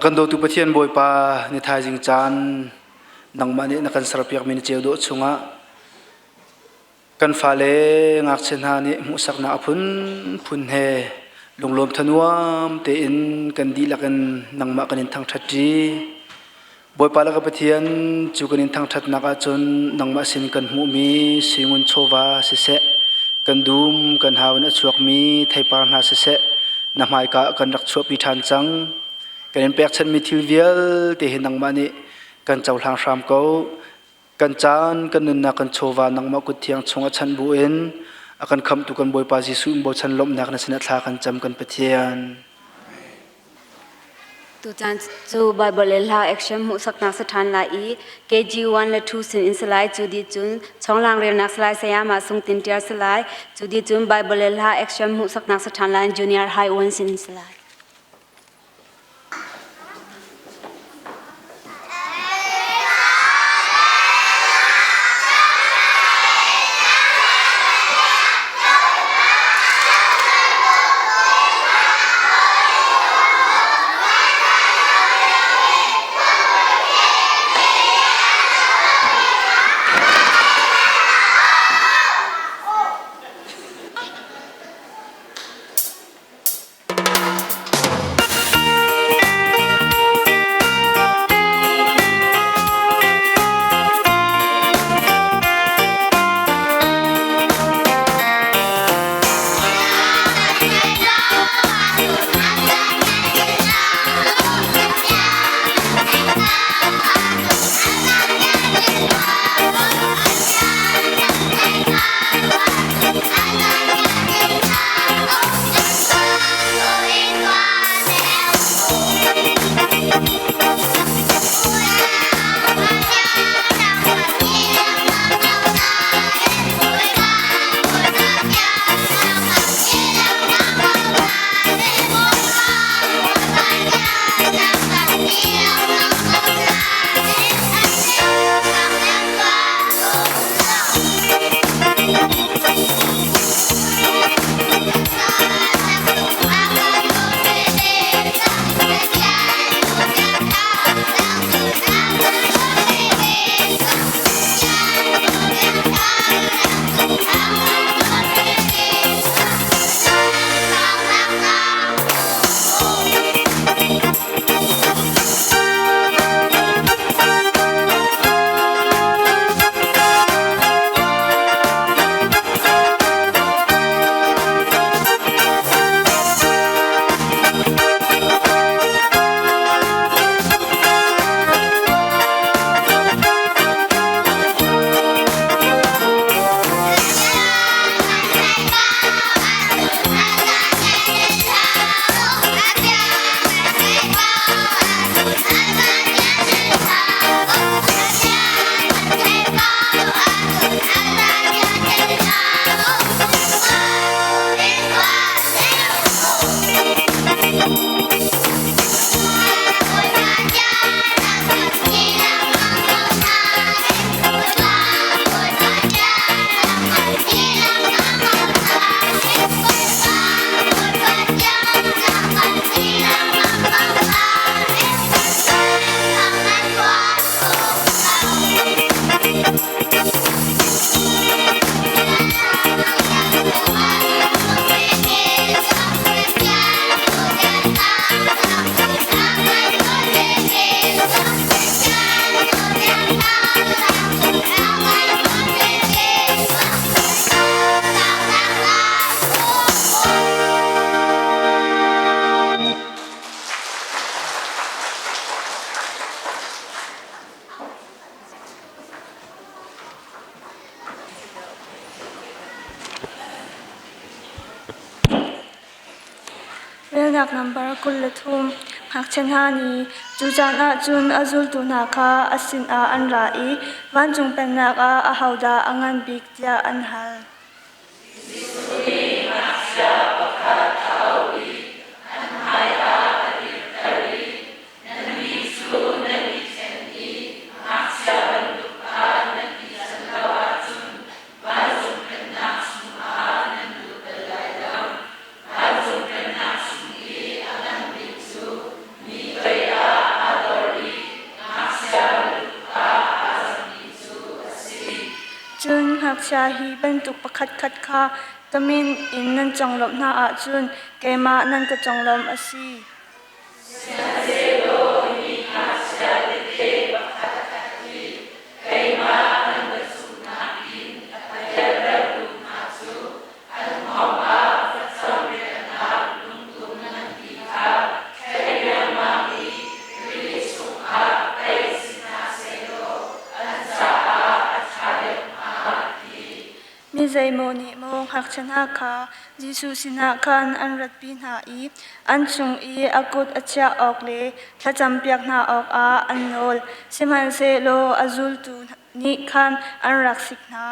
E: A kan dawtu Pathian Bawipa, ni thaizing caan nangmah nih na kan serpiakmi na ceu dawh chungah kan fale ngakchia hna nih hmuhsaknak a phunphun he lunglawm thanuam tein kan dihlak in nangmah kan in thangṭhat ṭi. Bawipa le ka Pathian cu kan in thangṭhatnak ahcun nangmah sin kan hmuhmi suingun chawva siseh, kan dum kan hau in a chuakmi theipar hna siseh, na hmaika ah kan rak chuahpi ṭhan cang. Kan in pekchanhmi thil vialte hi nangmah nih kan cohlang hram ko. Kan caan, kan nunnak, kan chawva nangmah kut thiang chung a chanh buin a kan khamhtu kan Bawipa Jesuh in bochan lawmhnak na sinah thla kan cam kan Pathian.
A: Tucaan cu Baibal le hla action hmuhsaknak sa ṭhan lai i KG1 le 2 sin in salai cu dih cun chawnglang relnak salai sayama Sung Tin Ṭial salai cu dih cun Baibal le hla action hmuhsaknak sa ṭhan lai Junior High 1 sin in salai.
F: Relnak nambar 23 Ngakchia hna nih cu caan ah cun a zultu hna kha a sinah an ra i vancung pennak ah ahodah a ngan bik tiah an hal. ngakchia hi bantuk pakhatkhat kha ka min in nan conglawmh hna ahcun keimah nan ka conglawmh a si.
K: Sihmanhsehlaw hi ngakchia tete pakhatkhat hi keimah nan ka zumhnak in a heltertu hna cu an hngawng ah facang riahnak lungtum nganpi kha thlaih riangmang i rili chungah paih si hna sehlaw an caah a ṭha deuh hnga, a ti.
F: Mi zeimaw nih maw ngakchia hna kha Jesuh sinah khan an ratpi hna i an cung i a kut a chiah awk le thlacampiak hna awkah an nawl. Sihmanhsehlaw a zultu nih khan an rak sik hna.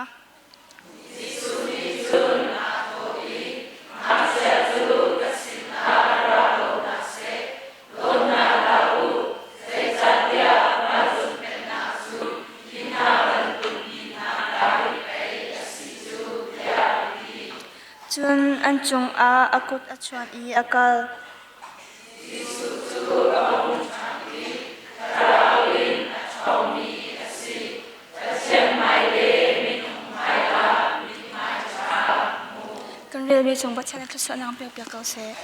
K: Jesuh nih cun aa thawh i, Ngakchia cu ka sinah ra ko hna seh, dawn hna hlah u, zeicahtiah vancung pennak cu hi hna bantuk mi hna ta hi pei a si cu, tiah a ti.
F: Cun an cungah a kut a chuan i a kal.
K: Jesuh cu a hung ṭhang i thlarau in a ṭhawngmi a si. Pathian hmai le minung hmaiah mithmai ṭha a hmu.
F: Kan relmi chung Pathian nih thluachuahnak pek piak ko seh.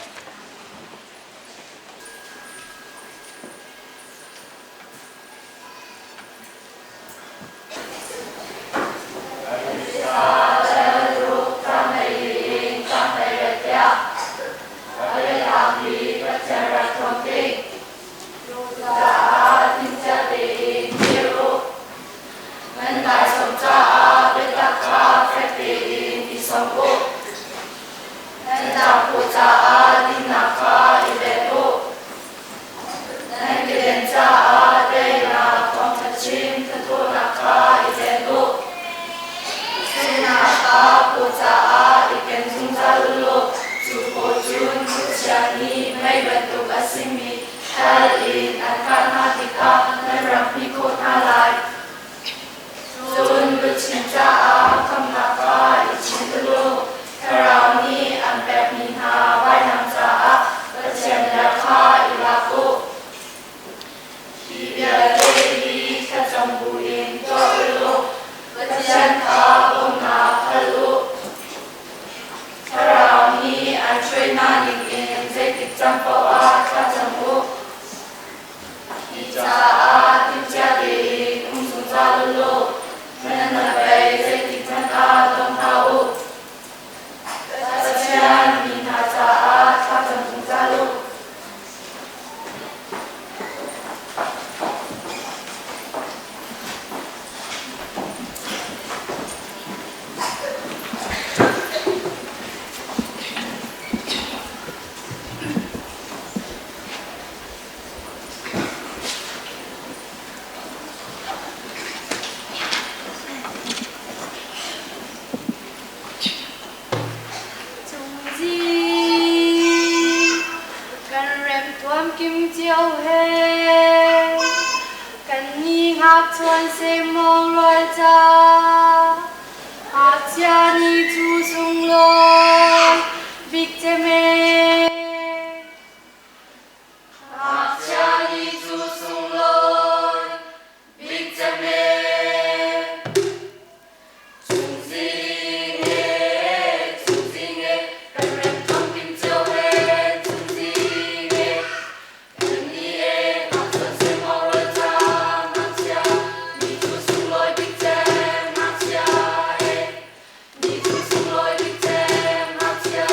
K: Nan taisawm caah biatak kha fek tein i sawm u. Nan tlangphaw caah dinnak kha i ven u. Nan keden caah teinak thawngṭha chim thathawhnak kha i ven u. Sunghnak kha paw caah i ken zungzal u law cu paw cun khuachia nih mei bantuk a simi hell in an kah hna tikah nan rak hmih khawh hna lai. Cun luchin caah khamnak kha i chinh u law Thlarau nih an pekmi hna vainam caah Pathian bia kha i lak u. Hi vialte hi thlacam buin tuah u law Pathian kha bawmhnak hal u. Thlarau nih an hruai hna ningin zeitik caan paoh ah thlacam u. Hi caah timhcia tein um zungzal u law nan hnabei zeitik hmanh ah dong hlah u. Pathian mi hna caah thlacam zungzal u.
F: Kan rem tuam kim cio he kan ni ngak chuan semmawng rual ca ngakchia ni cu sunglawi bik cem ee.
K: Ngakchia ni cu sunglawi bik cem ee. Cungzing ee, cungzing ee, kan rem tuam kim cio he, cungzing ee. Kan ni ee, ngakchia semmawng rual ca ngakchia ni cu sunglawi bik cem ngakchia ee. Ni cu sunglawi bik cem ngakchia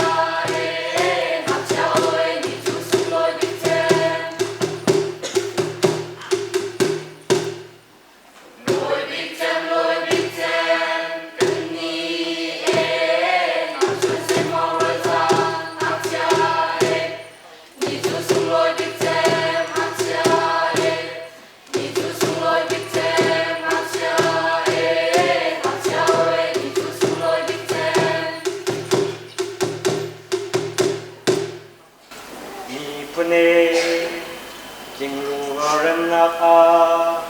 K: ee, ngakchia oi ni cu sunglawi bik cem. Lawi bik cem, lawi bik cem, kan ni ee, ngakchia semmawng rual ca ngakchia ee. Ni cu sunglawi bik cem ngakchia ee. Ni cu sunglawi bik cem ngakchia ee, ngakchia oi ni cu sunglawi bik cem.
M: Miphun ee, tlinglung remnak ah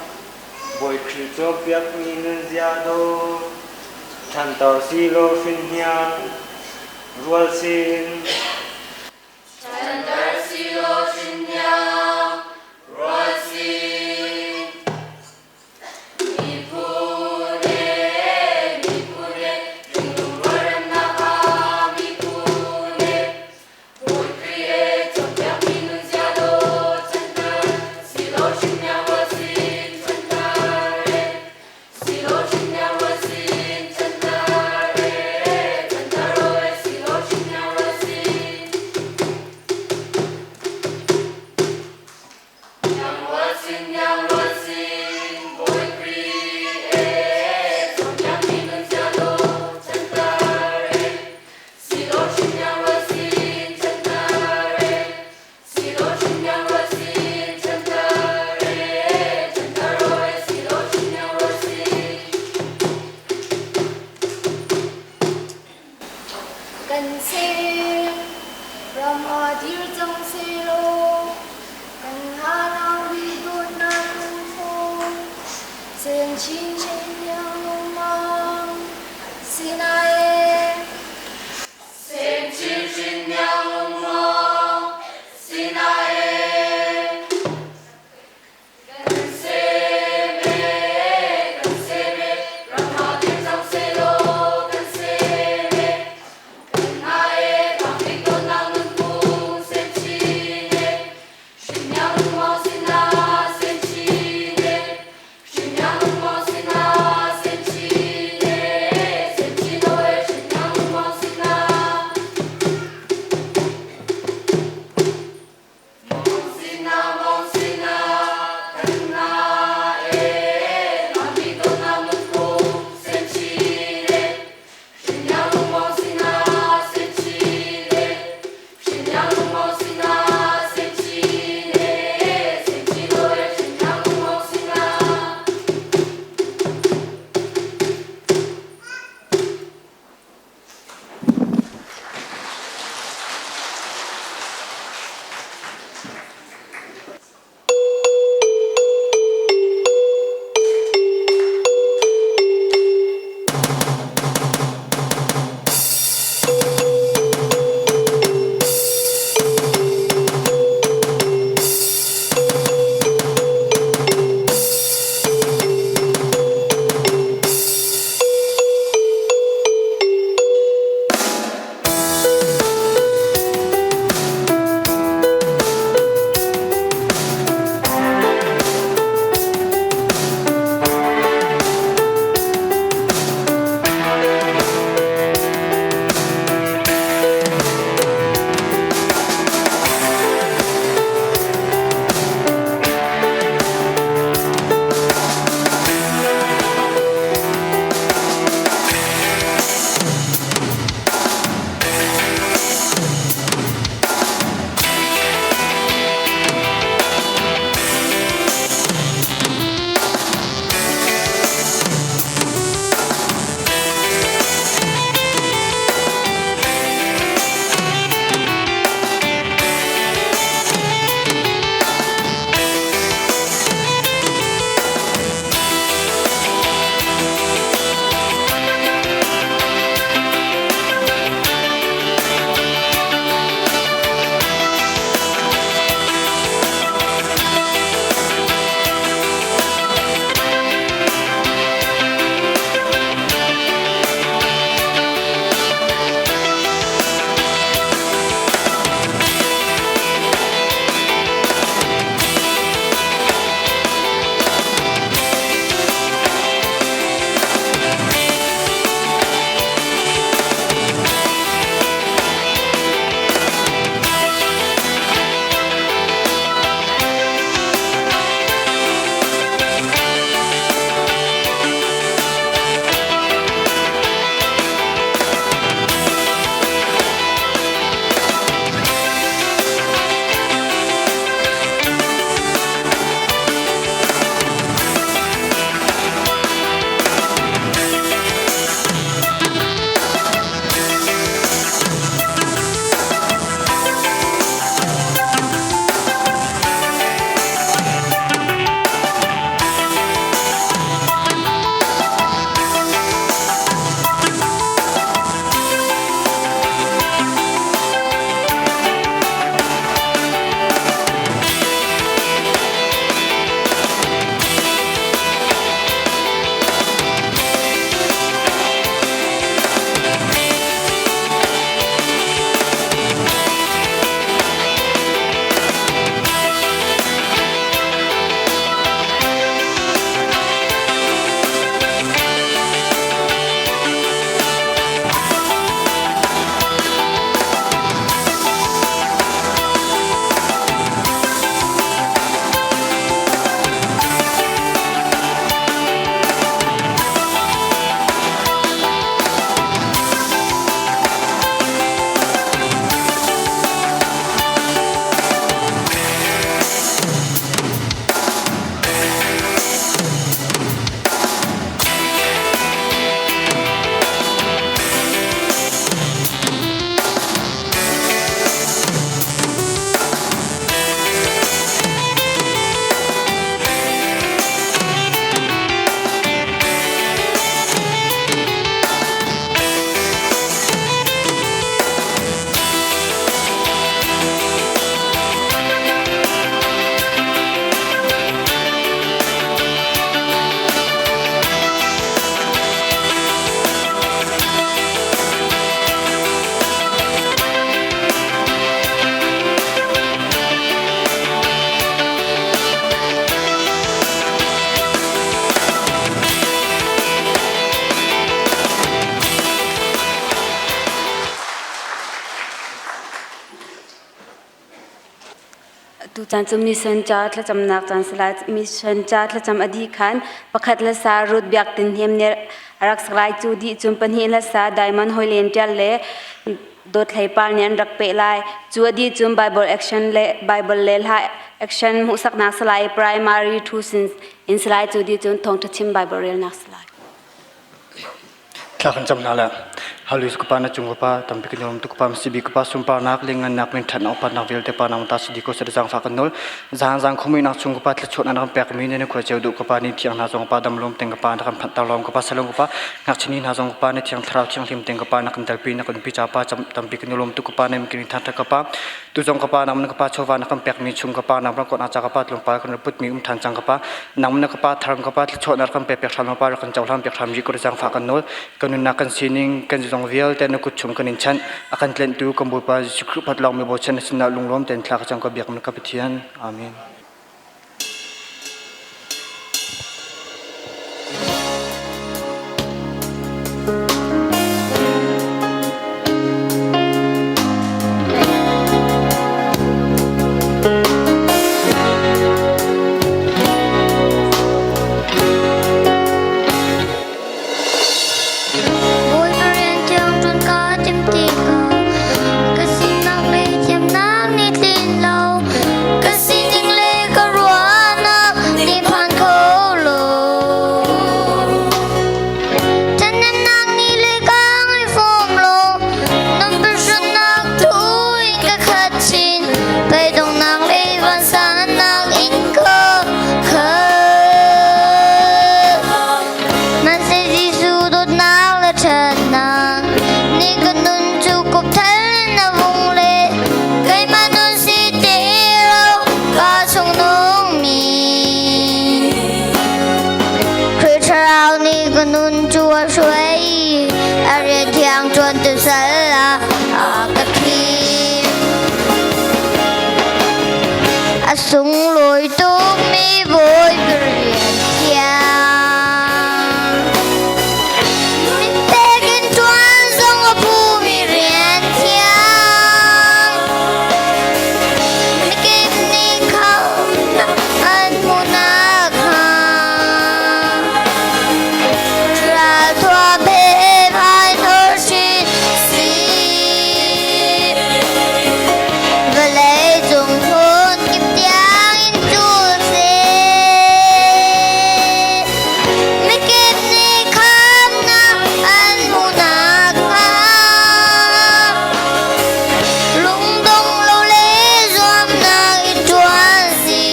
M: Bawi Khrih cawnpiakmi nunzia dawh ṭhanter silaw hrinhniang rual sin.
K: Ṭhanter silaw hrinhniang rual sin. Miphun ee, miphun ee,
N: Kan sem ram ah dir cang sehlaw, kan hanau rih dawtnak lungtho, sen chinchin iang lungmang sinai e. Sen chinchin iang lungmang sinai e. Kan sem e, kan sem e, ram ah dir cang sehlaw kan sem e. Kan hna e, thangtling dawtnak nunphung sem chin e. Hrinmiang lungmang sinah sem chin e. Hrinmiang lungmang sinah sem chin e, sem chin o e.
A: Atu caan cu mission ca thlacamnak caan si lai. Mission ca thlacam a dih khan pakhat le sa Ruth Biak Tin Hnem nih a rak sak lai. Cu dih cun pahnih le sa Diamond Hoi Len Ṭial le Dawt Hlei Par nih an rak peh lai. Cu a dih cun Bible action le Bible le hla action hmuhsaknak si lai i primary thu sin in si lai. Cu dih cun thawngṭha chim Bible relnak si lai.
O: Thla kan cam hna le Hallelujah ka pa na cung ka pa tampi kan lawm tu ka pa masibi ka pa sunparnak le ngannak min thatnak upatnak vialte pa nang ta sidi ko sed zang fa kan nol zang zang khumi nak chung ka pa thla chuan an ram pek mi ne khua cheu du ka pa ni thiang hna zong pa dam lom teng ka pa na kan phan tar lom ka pa salong ka pa ngak chini hna zong ka pa ne thiang thlarau thiang hlim teng ka pa na kan talpi na kan pi cha pa tampi kan lom tu ka pa nem kin than ka pa tu zong ka pa nang na ka pa chawva na kan pek mi chung ka pa nang ko na cha ka pa tlung pa kan put mi um than chang ka pa nang na ka pa tharang ka pa thluachuah na kan pe pek hram pa kan cohlan pek hram ri ko zang fa kan nawl kan nunnak kan sining kan zong vialte na kut chung kan in chan a kan tlentu kan Bawipa Jesuh Khrih phat lawng mi bochan na sinah lunglawm ten thla ka cang ka biak ka Pathian amen.
H: Bawipa rian thiang ṭuan kaa tim tikah ka sinak le thiamnak nih tlin lo ka sining le ka ruahnak nih phan kho lo. Ṭhathnemnak nih le ka ngai fom lo Nunpahratnak tu in ka khat chin Beidonghnak le vansannak in ka khat Hmanhseh Jesuh dawtnak le ṭhatnak nih ka nun cu kup thal in a vung le keimah nun si ti lo ka chung nungmi Khrih Thlarau nih ka nun cu a hruai i a rian thiang ṭuantu sal ah a ka thim. A sunglawi tukmi Bawipa rian thiang. Min pek in ṭuan zong a phumi rian thiang. Mikip nih khamhnak an hmuh nakhnga. Ralthuam he hmainor sin si. Vawlei cung hmun kip tiang in cul seh. Mikip nih khamhnak an hmuh nakhnga. Lungdong lo le zuamnak in ṭuan si.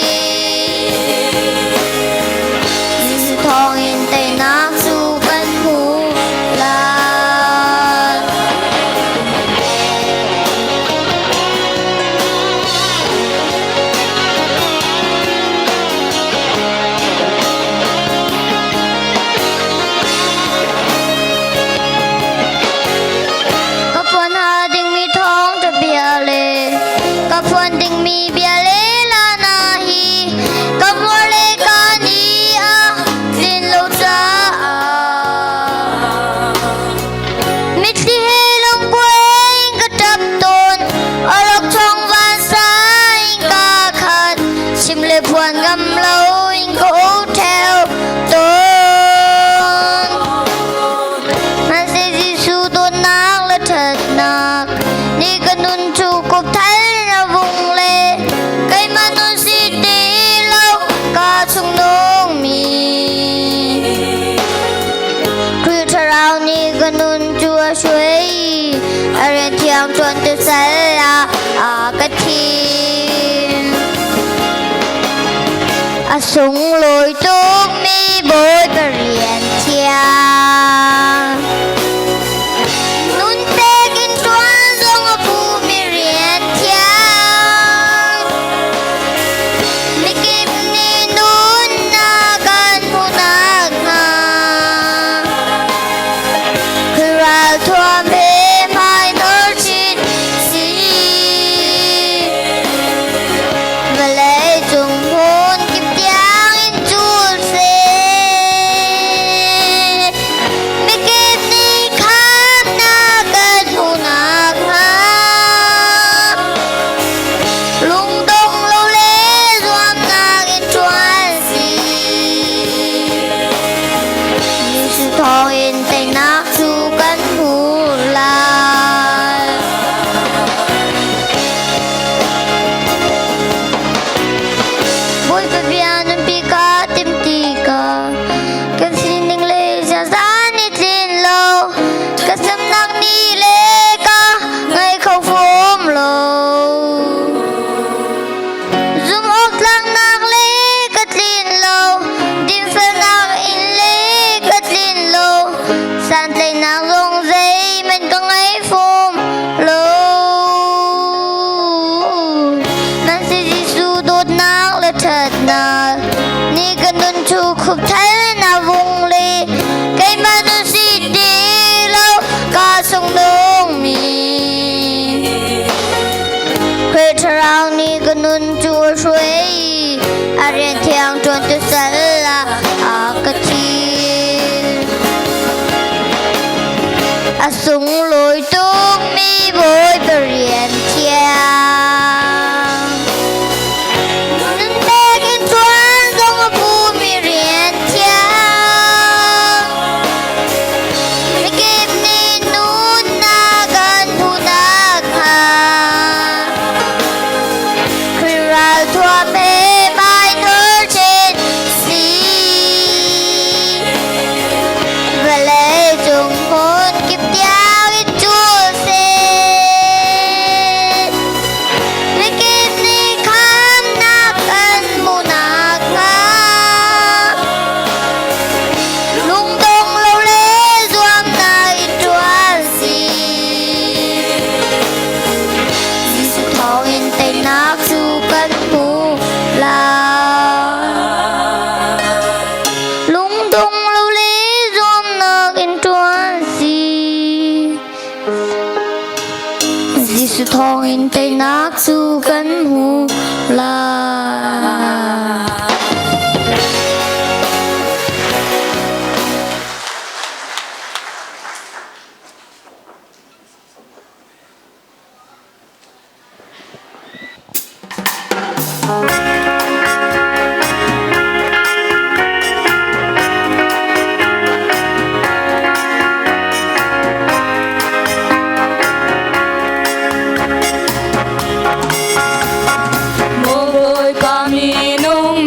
H: Jesuh thawngin teinak cu kan hmu lai. Ka phuan hnga dingmi thawngṭha bia le ka phuan dingmi bia le lana hi ka hmur le ka ni a tlin lo caah mitthli he lungkuai in ka ṭap tawn awlokchong vansa in ka khat chim le phuan ngam lo in ka um ṭheo tawn. Hmanhseh Jesuh dawtnak le ṭhatnak nih ka nun cu kup thal in a vung le keimah nun si ti lo ka chung nungmi. Khrih Thlarau nih ka nun cu a hruai i a rian thiang ṭuan tu sal ah a ka thim. A sunglawi tukmi Bawipa rian thiang. Nun pek in ṭuan zong a phumi rian thiang. Mikip nih nunnak an hmuh nakhnga. Ralthuam he hmainor chin si. Vawlei cung hmun kip tiang in cul seh. Mikip nih
P: Thlarau nih ka nun cu a hruai i a rian thiang ṭuantu sal ah a ka thim. A sunglawi tukmi Bawipa rian thiang. Nunpek in ṭuan zong a pumi rian thiang. Mikip nih nunnak an hmuh nakhnga Khrih ralthuam he hmainor chin si. Vawlei cung hmun kip tiang in cul seh. Mikip nih khamnak an hmuh nakhnga lungdong lo le zuamnak in ṭuan si. Jesuh thawngin teinak cu kan hmu lai. Lungdong lo le zuamnak in ṭuan si. Jesuh thawngin teinak cu kan hmu lai.
F: Maw Bawipa minung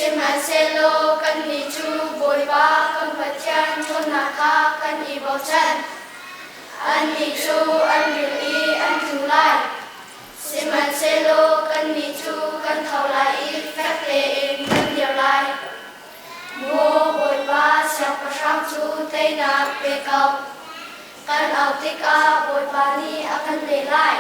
F: Sihmanhsehlaw kannih cu Bawipa kan Pathian ṭhawnnak kha kan i bochan. Annih cu an ril i an tlu lai. Sihmanhsehlaw kannih cu kan tho lai i fek tein kan dir lai. Maw Bawipa siangpahrang cu teinak pe ko. Kan auh tikah Bawipa nih a kan leh lai.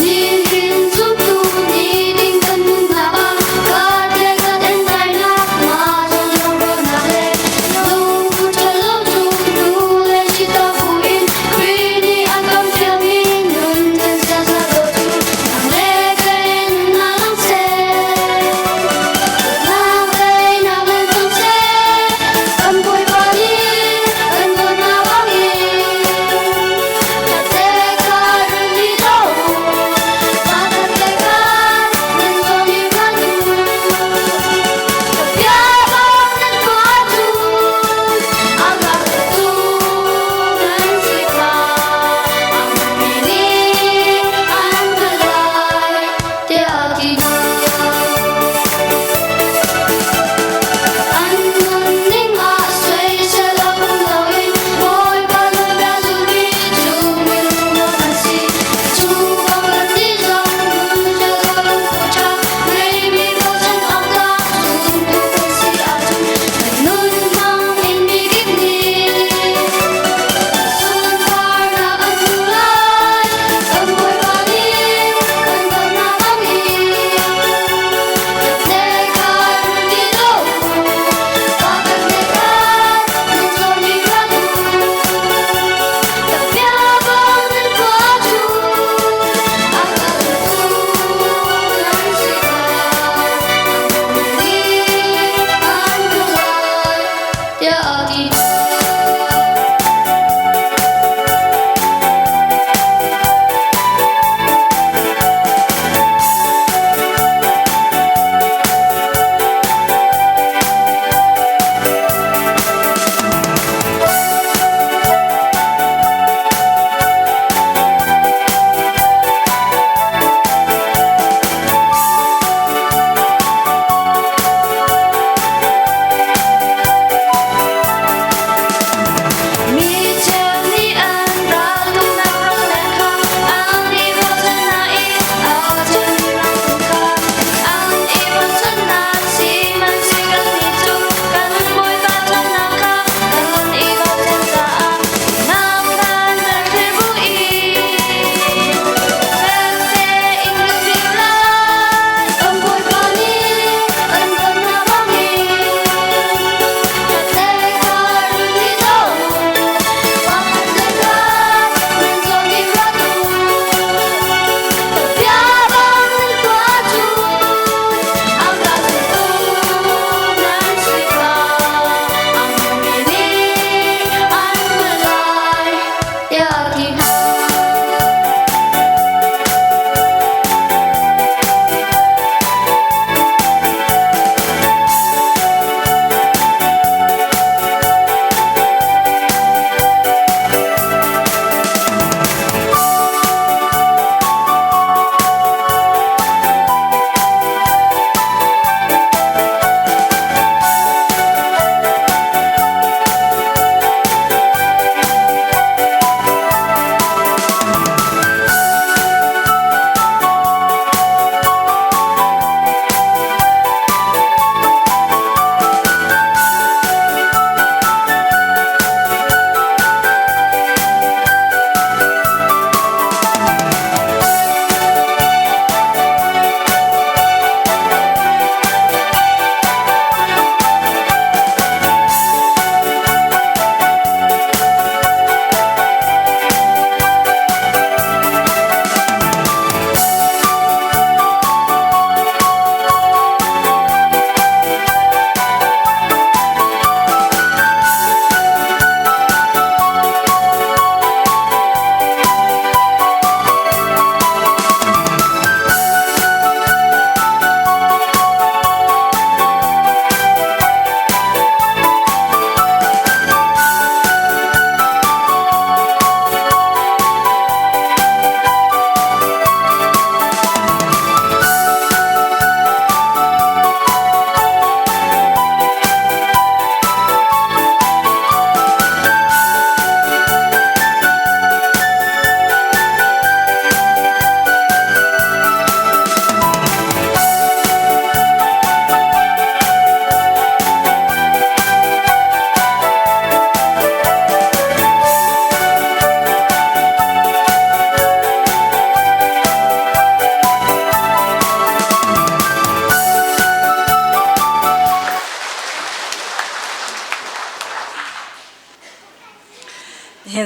N: Nihin zumtu nih ding kan nunnak ah ka le kan entainak ma zong rawhnak le lung.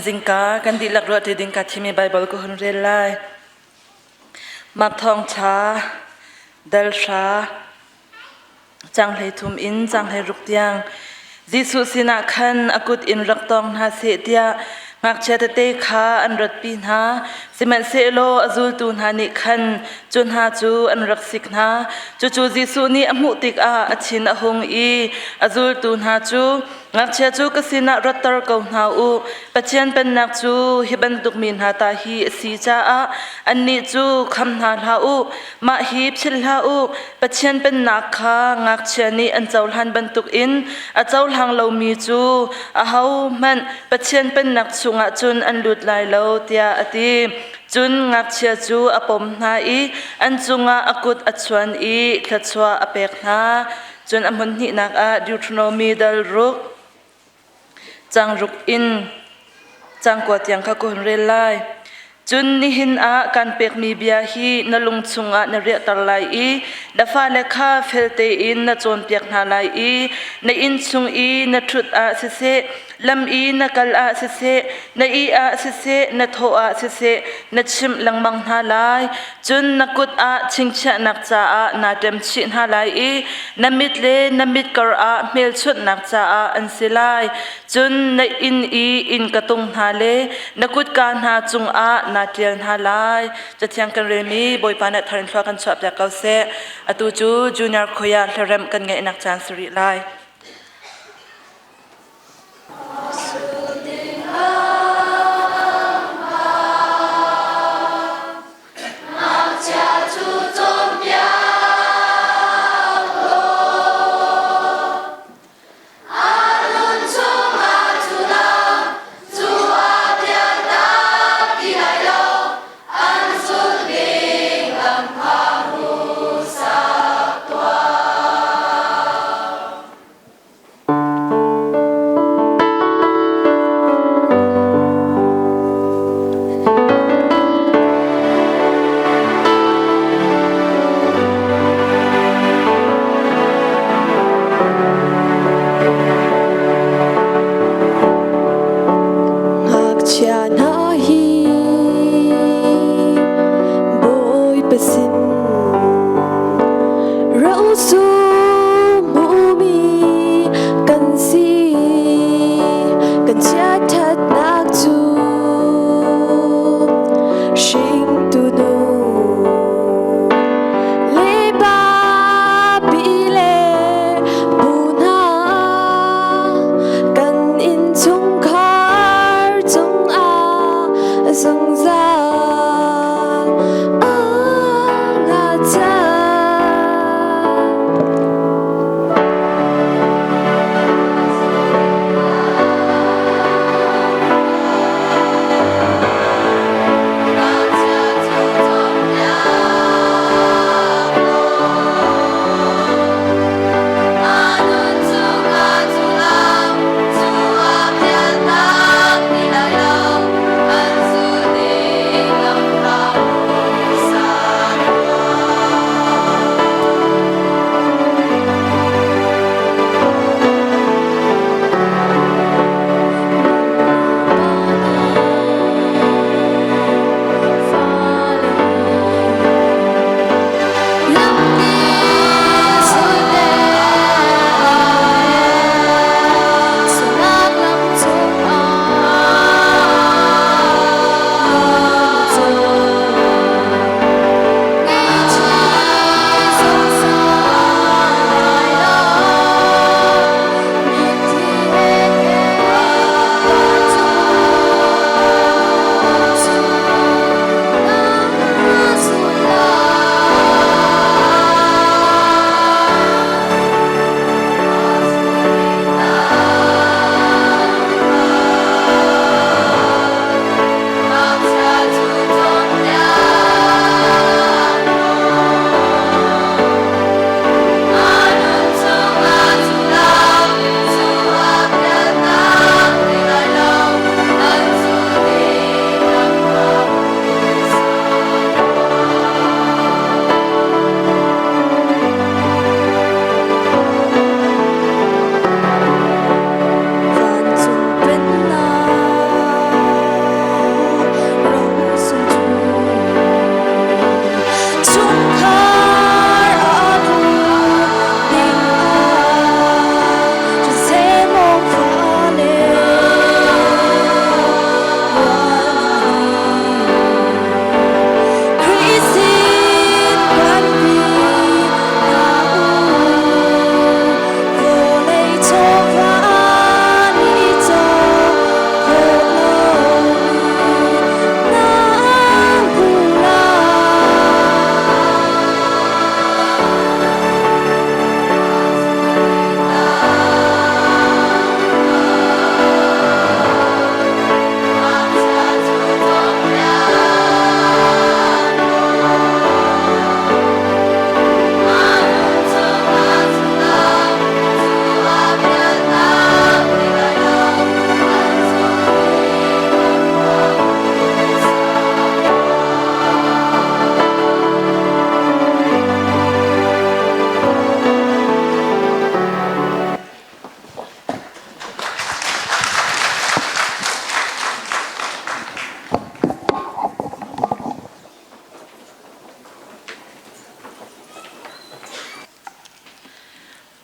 Q: zingka kan dihlak ruah ṭi ding ka thimi Baibal ka hun rel lai. Mark thawngṭha dal hra cang hlei thum in cang hlei ruk tiang Jesuh sinah khan a kut in rak tawng hna seh tiah ngakchia tete kha an ratpi hna. Sihmanhsehlaw a zultu hna nih khan cu hna cu an rak sik hna. Cucu Jesuh nih a hmuh tikah a thin a hung i a zultu hna cu Ngakchia cu ka sinah ratter ko hna u. Pathian pennak cu hi bantuk mi hna ta hi a si caah annih cu kham hna hlah u. Mah hi philh hlah u. Pathian pennak kha ngakchia nih an cohlan bantukin a cohlang lomi cu ahohmanh Pathian pennak chungah cun an lut lai lo, tiah a ti. Cun ngakchia cu a pom hna i an cungah a kut a chuan i thluachuah a pek hna. Cun a hmun hnihnak ah Deuteronomy dal ruk cang ruk in cang kua tiang kha ka hun rel lai. Cun nihin ah kan pekmi bia hi na lung chungah na riahter lai i na fale kha fel tein na cawnpiak hna lai i na inn chung i na ṭhut ah siseh, lam i na kal ah siseh, na ih ah siseh, na thawh ah siseh, na chimh lengmang hna lai. Cun na kut ah chingchiahnak caah naa ṭem chih hna lai i na mit le na mit kar ah hmelchunhnak caah an si lai. Cun na inn i innka tung hna le na kutka hna cungah naa ṭial hna lai. Cathiang kan relmi Bawipa nih thar in thlua kan chuahpiak ko seh. Atu cu junior choir hlaremh kan ngeihnak caan si rih lai.
N: Ngakchia cu cawnpiak law, a nun chungah cu lam cu a pialtak ti lai lo, an zulh ding lam kha hmuhsak tuah.
R: Ngakchia hna hi Bawipa sin Rosum hmumi kan si kan chiatṭhatnak cu hringtu nu le pa pi le pu hna kan innchungkhar cungah zungzal a ngacang.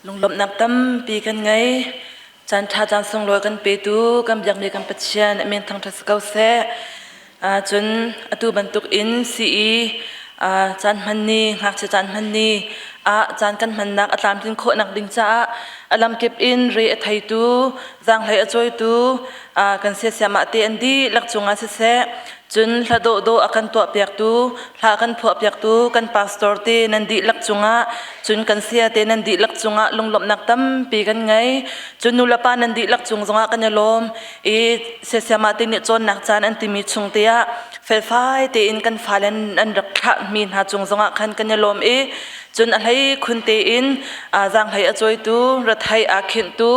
Q: Lunglawmhnak tampi kan ngei. Caan ṭha caan sunglawi kan petu kan biakmi kan Pathian a min thangṭhat si ko seh. Cun atu bantuk in CE caan hman ni, ngakchia caan hman ni ah caan kan hmannak a tlamtlin khawhnak ding caah a lamkip in re a theitu, zaanghlei a cawitu kan siasiamah te an dihlak cungah siseh, cun hla dawhdawh a kan tuahpiaktu, hla a kan phuahpiaktu kan pastor te nan dihlak cungah, cun kan saya te nan dihlak cungah lunglawmhnak tampi kan ngei. Cun nulepa nan dihlak cung zongah kan i lawm. I siasiamah te nih cawnnak caan an timi chung te ah felfai tein kan fale an rak thlahmi hna cung zongah khan kan i lawm i cun a hlei khun tein zaanghlei a cawitu, rathei aa khinhtu,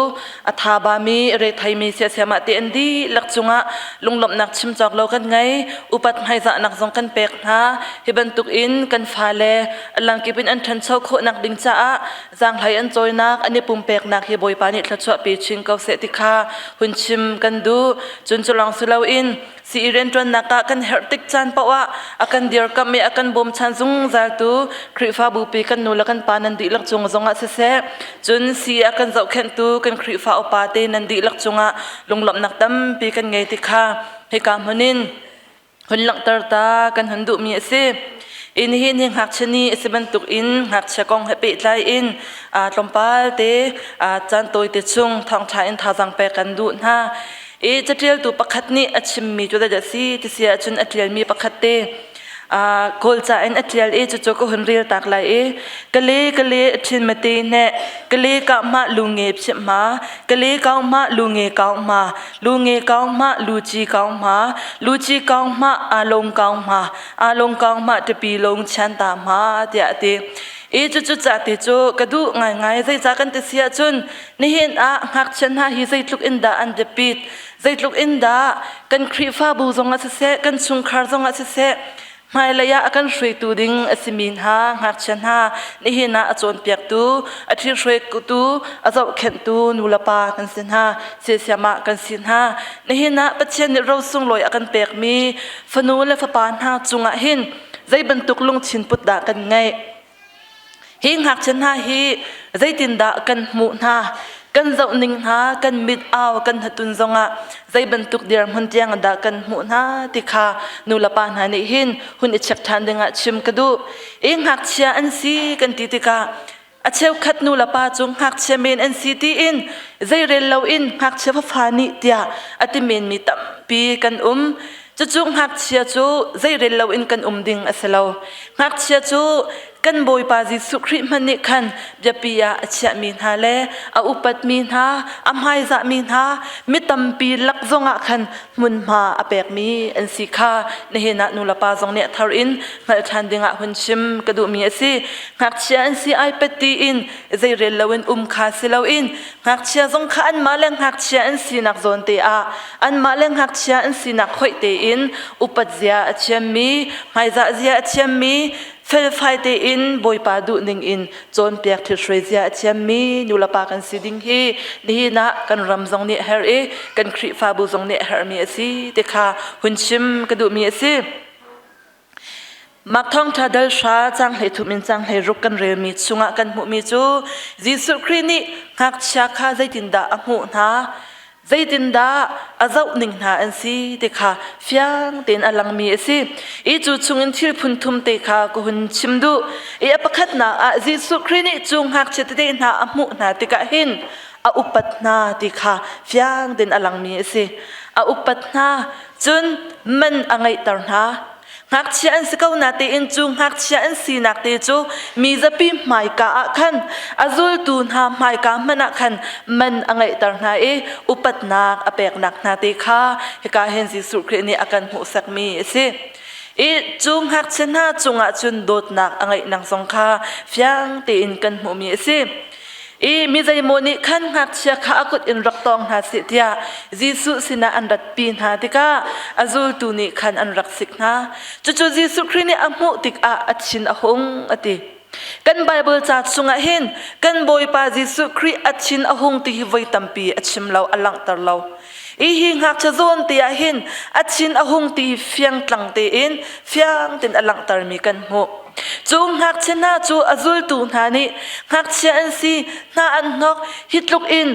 Q: a thabami, retheimi siasiamah te an dihlak cungah lunglawmhnak chim cawk lo kan ngei. Upat hmaizahnak zong kan pek hna. Hi bantuk in kan fale a langkip in an ṭhancho khawhnak ding caah zaanghlei an cawinak, an i pumpeknak hi Bawipa nih thluachuah pe chin ko seh ti kha hun chim kan duh. Cun cu lawng si loin sii rianṭuannak ah kan herh tik caan paoh ah a kan dirkamh i a kan bawmchan zungzaltu Khrihfabu pi kan nu le kan pa nan dihlak cung zongah siseh, cun sii a kan zohkhenhtu kan Khrihfa upa te nan dihlak cungah lunglawmhnak tampi kan ngei ti kha hika hmun in hun langhter ta kan hun duhmi a si. In hi ni ngakchia ni a si bantuk in ngakchia kong he pehtlai in tlawmpal te caan tawi te chung thawngṭha in thazaang pek kan duh hna. I caṭialtu pakhat nih a chimmi cu zeidah a si ti si ahcun a ṭialmi pakhat te Kawlca in a ṭial i cucu ka hun rel tak lai i kale kale a ṭhin mate ne kale ka ma lu nge phit ma kale kau ma lu nge kau ma lu nge kau ma lu chi kau ma lu chi kau ma a long kau ma a long kau ma tipi long chan ta ma tiah ti i cucu ca ti cu ka duh ngaingai zeica kan ti si ahcun nihin ah ngakchia hna hi zeitluk in dah an biapit zeitluk in dah kan Khrihfabu zongah siseh kan chungkhar zongah siseh hmailei ah a kan hruaitu ding a simi hna ngakchia hna nihin ah a cawnpiaktu a ṭhihruaitu a zohkhenhtu nulepa kan si hna siasiam ah kan si hna nihin ah Pathian nih ro sunglawi a kan pekmi fanu le fapa hna cungah hin zei bantuk lungthin put dah kan ngeih Hi ngakchia hna hi zeitindah kan hmuh hna? Kan zoh ning hna, kan mit au, kan hnatun zongah zei bantuk dirhmun tiang dah kan hmuh hna ti kha nulepa hna nih hin hun i check ṭhan dingah chim ka duh. I ngakchia an si kan ti tikah a cheukhat nulepa cu ngakchia men an si tiin zeirel loin ngakchia fafa nih tiah a ti menmi tampi kan um. Cucu ngakchia cu zeirel loin kan um ding a si lo. Ngakchia cu kan Bawipa Jesuh Khrih hmanh nih khan biapi ah a chiahmi hna le a upatmi hna, a hmaizahmi hna, mi tampi lak zongah khan hmunhma a pekmi an si kha nihin ah nulepa zong nih a thar in hngalh ṭhan dingah hun chim ka duhmi a si. Ngakchia an si ai pet tiin zeirel loin um kha si loin ngakchia zong kha anmah le ngakchia an sinak zawn te ah anmah le ngakchia an sinak hoih tein upat zia a thiammi hmaizah zia a thiammi felfai tein Bawipa duhning in cawnpiak thilhruai zia a thiammi nulepa kan si ding hi nihin ah kan ram zong nih a herh i kan Khrihfabu zong nih a herhmi a si ti kha hun chim ka duhmi a si. Mark thawngṭha dal hra caang 13 in caang 16 kan relmi chungah kan hmuhmi cu Jesuh Khrih nih ngakchia kha zeitindah a hmuh hna, zeitindah a zoh ning hna an si ti kha fiang tein a langmi a si. I cu chungin thil phun thum te kha ka hun chim duh. I a pakhatnak ah Jesuh Khrih nih cu ngakchia tete hna a hmuh hna tikah hin a upat hna ti kha fiang tein a langmi a si. A upat hna, cun man a ngeihter hna. Ngakchia an si ko natein cu ngakchia an sinak te cu mi zapi hmaika ah khan a zultu hna hmaika hmanh ah khan man a ngeihter hna i upatnak a peknak hna te kha hika hin Jesuh Khrih nih a kan hmuhsakmi a si. I cu ngakchia hna cungah cun dawtnak a ngeihnak zong kha fiang tein kan hmuhmi a si. I mi zeimaw nih khan ngakchia kha a kut in rak tawng hna seh tiah Jesuh sinah an ratpi hna tikah a zultu nih khan an rak sik hna. Cucu Jesuh Khrih nih a hmuh tikah a thin a hung a ti. Kan Baibal ca chungah hin kan Bawipa Jesuh Khrih a thin a hung ti hi voi tampi a chim lo, a langhter lo. I hi ngakchia zawn te ah hin a thin a hung ti fiangtlang tein fiang tein a langhtermi kan hmuh. Cu ngakchia hna cu a zultu hna nih ngakchia an si, hna an hnok, hi tluk in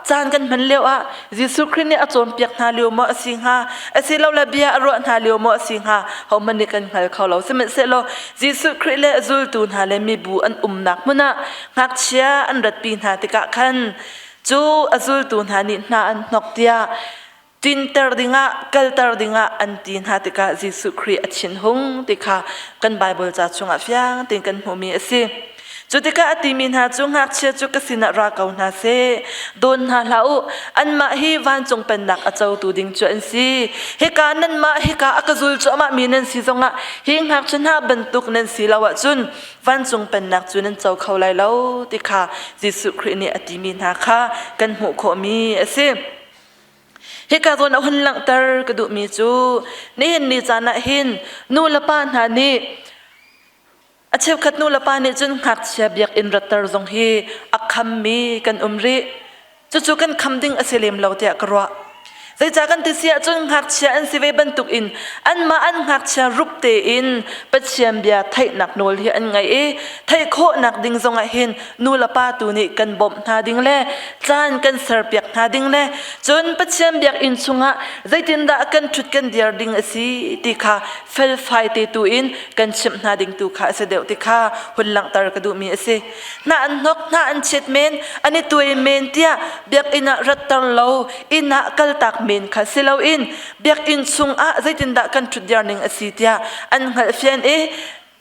Q: caan kan hman lio ah Jesuh Khrih nih a cawnpiak hna lio maw a si hnga, asilole bia a ruah hna lio maw a si hnga, hohmanh nih kan hngal kho lo. Sihmanhsehlaw Jesuh Khrih le a zultu hna le mibu an umnak hmun ah ngakchia an ratpi hna tikah khan cu a zultu hna nih hna an hnok tiah tinter dingah kalter dingah an ti hna tikah Jesuh Khrih a thinhung ti kha kan Baibal ca chungah fiang tein kan hmuhmi a si. Cu tikah a timi hna cu ngakchia cu ka sinah ra ko hna seh, dawn hna hlah u, anmah hi vancung pennak a cotu ding cu an si. Hika nanmah hika a ka zul cuahmah mi nan si zongah hi ngakchia hna bantuk nan si lo ahcun vancung pennak cu nan co kho lai lo ti kha Jesuh Khrih nih a timi hna kha kan hmuh khawhmi a si. Hika zawn a hun langhter ka duhmi cu nihin ni caan ah hin nu le pa hna nih a cheukhat nu le pa nih cun ngakchia biakinn ratter zong hi a khammi kan um rih. Cucu kan kham ding a si lem lo tiah ka ruah. Zeicah kan ti si ahcun ngakchia an si ve bantuk in anmah an ngakchia rup tein Pathian bia theihnak nawl hi an ngei i theih khawhnak ding zongah hin nu le pa tu nih kan bawmh hna ding le caan kan serpiak hna ding le cun Pathian biakinn chungah zeitindah kan ṭhut kan dir ding a si ti kha felfai te tu in kan chimh hna ding tu kha a si deuh ti kha hun langhter ka duhmi a si. Hna an hnok, hna an chiat men, an i tuai men tiah biakinn ah ratter lo, inn ah kaltak men kha si loin biakinn chungah zeitindah kan ṭhutdir ning a si tiah an hngalhfian i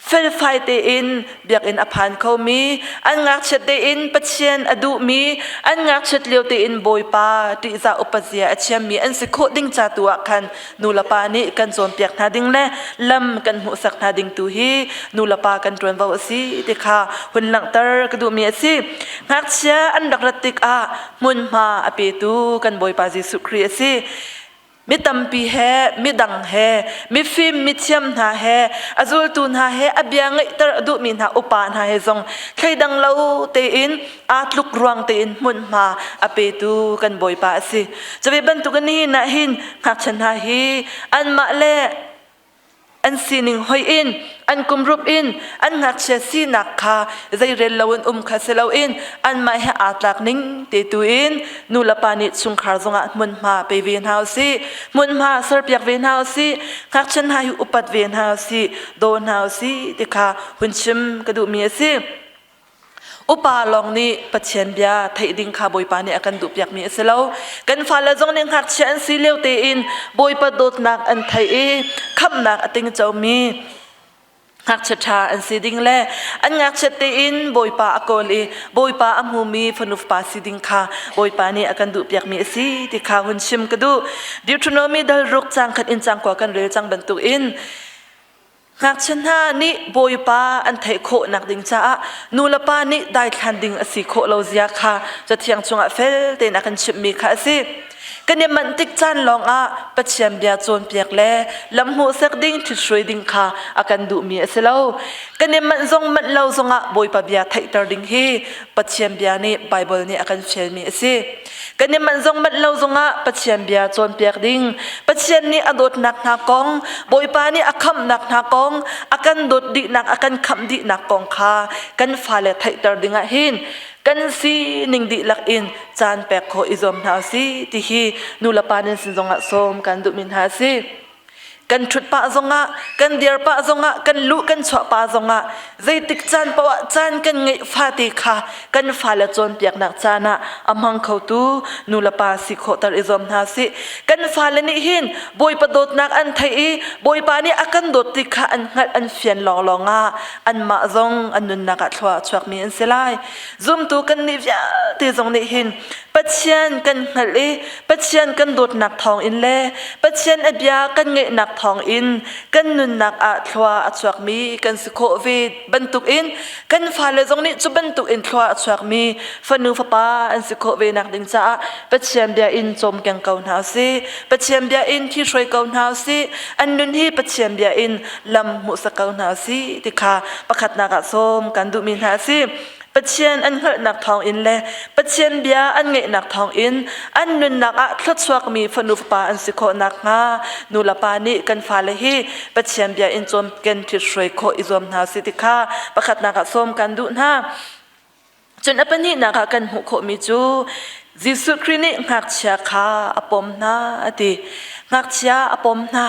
Q: felfai tein biakinn a phan khomi, an ngakchiat tein Pathian a duhmi, an ngakchiat lio tein Bawipa ṭihzah upazia a thiammi an si khawh ding ca tu ah khan nulepa nih kan cawnpiak hna ding le lam kan hmuhsak hna ding tu hi nulepa kan ṭuanvo a si ti kha hun langhter ka duhmi a si. Ngakchia an rak rat tikah hmunhma a petu kan Bawipa Jesuh Khrih a si. Mi tampi he, midang he, mifim mithiam hna he, a zultu hna he, a bia ngaihter a duhmi hna upa hna he zong thleidang lo tein aa tluk ruang tein hmunhma a petu kan Bawipa a si. Cuve bantuk in ah hin ngakchia hna hi anmah le an sining hoi in an kumrup in an ngakchia sinak kha zeirel loin um kha si loin anmah he aa tlak ning te tu in nu le pa nih chungkhar zongah hmunhma pe ve hna usih hmunhma serpiak ve hna usih ngakchia hna hi upat ve hna usih daw hna usih ti kha hun chim ka duhmi a si. Upa lawng nih Pathian bia theih ding kha Bawipa nih a kan duhpiakmi a si lo. Kan fale zong nih ngakchia an si lio tein Bawipa dawtnak an theih i khamhnak a tingcomi ngakchia ṭha an si ding le an ngakchiat tein Bawipa a kawl i Bawipa a hmumi fanu fapa si ding kha Bawipa nih a kan duhpiakmi a si ti kha hun chim ka duh. Deuteronomy dal ruk cang khat in cang kua kan rel cang bantukin Ngakchia hna nih Bawipa an theih khawhnak ding caah nulepa nih daithlan ding a si khawh lo zia kha Cathiang chungah fel tein a kan chimhmi kha a si. Kan i manh tik caan lawngah Pathian bia cawnpiak le lam hmuhsak ding, ṭhithruai ding kha a kan duhmi a si lo. Kan i manh zong manh lo zongah Bawipa bia theihter ding hi Pathian bia nih Baibal nih a kan fialmi a si. Kan i manh zong manh lo zongah Pathian bia cawnpiak ding, Pathian nih a dawtnak hna kong, Bawipa nih a khamhnak hna kong, a kan dawt dihnak, a kan khamh dihnak kong kha kan fale theihter dingah hin kan sining dihlak in caan pek khawh i zuam hna usih ti hi nulepa nan sin zongah sawm kan duhmi hna a si. Kan ṭhut pah zongah, kan dir pah zongah, kan luh kan chuah pah zongah zeitik caan paoh ah caan kan ngeih fate kha kan fale cawnpiaknak caan ah a hmang khotu nulepa si khawhter i zuam hna sih. Kan fale nih hin Bawipa dawtnak an theih i Bawipa nih a kan dawt ti kha an hngalh an fian lawnglawng ah anmah zong an nunnak ah thlua a chuakmi an si lai. Zumtu kannih vialte zong nih hin Pathian kan hngalh i Pathian kan dawtnak thawngin le Pathian a bia kan ngaihnak thawngin kan nunnak ah thlua a chuakmi kan si khawh ve bantukin kan fale zong nih cu bantukin thlua a chuakmi fanu fapa an si khawh ve nak ding caah Pathian bia in cawmkeng ko hna usih. Pathian bia in thihruai ko hna usih. An nun hi Pathian bia in lam hmuhsak ko hna usih ti kha pakhatnak ah sawm kan duhmi hna a si. Pathian an hngalhnak thawngin le Pathian bia an ngaihnak thawngin an nunnak ah thluachuakmi fanu fapa an si khawh nakhnga nu le pa nih kan fale hi Pathian bia in cawmken ṭhithruai khawh i zuam hna si ti kha pakhatnak ah sawm kan duh hna. Cun a pahnihnak ah kan hmuh khawhmi cu Jesuh Khrih nih ngakchia kha a pom hna a ti. Ngakchia a pom hna.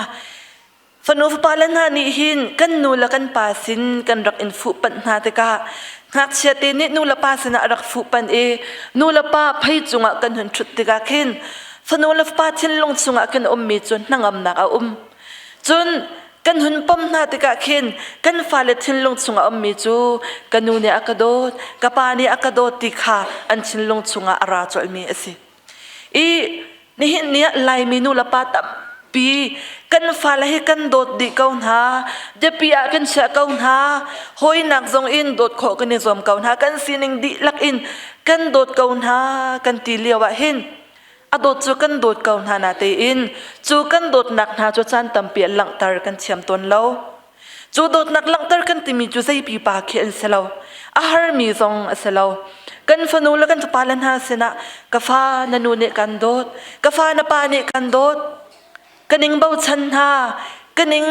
Q: Fanu fapa le hna nih hin kan nu le kan pa sin kan rak in fuhpanh hna tikah ngakchia te nih nu le pa sinah a rak fuhpanh i nu le pa phei cungah kan hun ṭhut tikah khin fanu le fapa thinlung chungah kan ummi cu hnangamnak a um. Cun kan hun pom hna tikah khin kan fale thinlung chungah ummi cu ka nu nih a ka dawt, ka pa nih a ka dawt ti kha an thinlung chungah a ra colhmi a si. I nihin ni ah Laimi nu le pa tampi kan fale hi kan dawt dih ko hna, biapi ah kan chiah ko hna, hawinak zong in dawt khawh kan i zuam ko hna, kan sining dihlak in kan dawt ko hna kan ti lio ah hin a dawt cu kan dawt ko hna na tein cu kan dawtnak hna cu caan tampi ah langhter kan thiam tawn lo. Cu dawtnak langhter kan timi cu zei pipa khi an si lo. A harmi zong a si lo. Kan fanu le kan fapa le hna sinah ka fa na nu nih kan dawt, ka fa na pa nih kan dawt, ka ning bochan hna, ka ning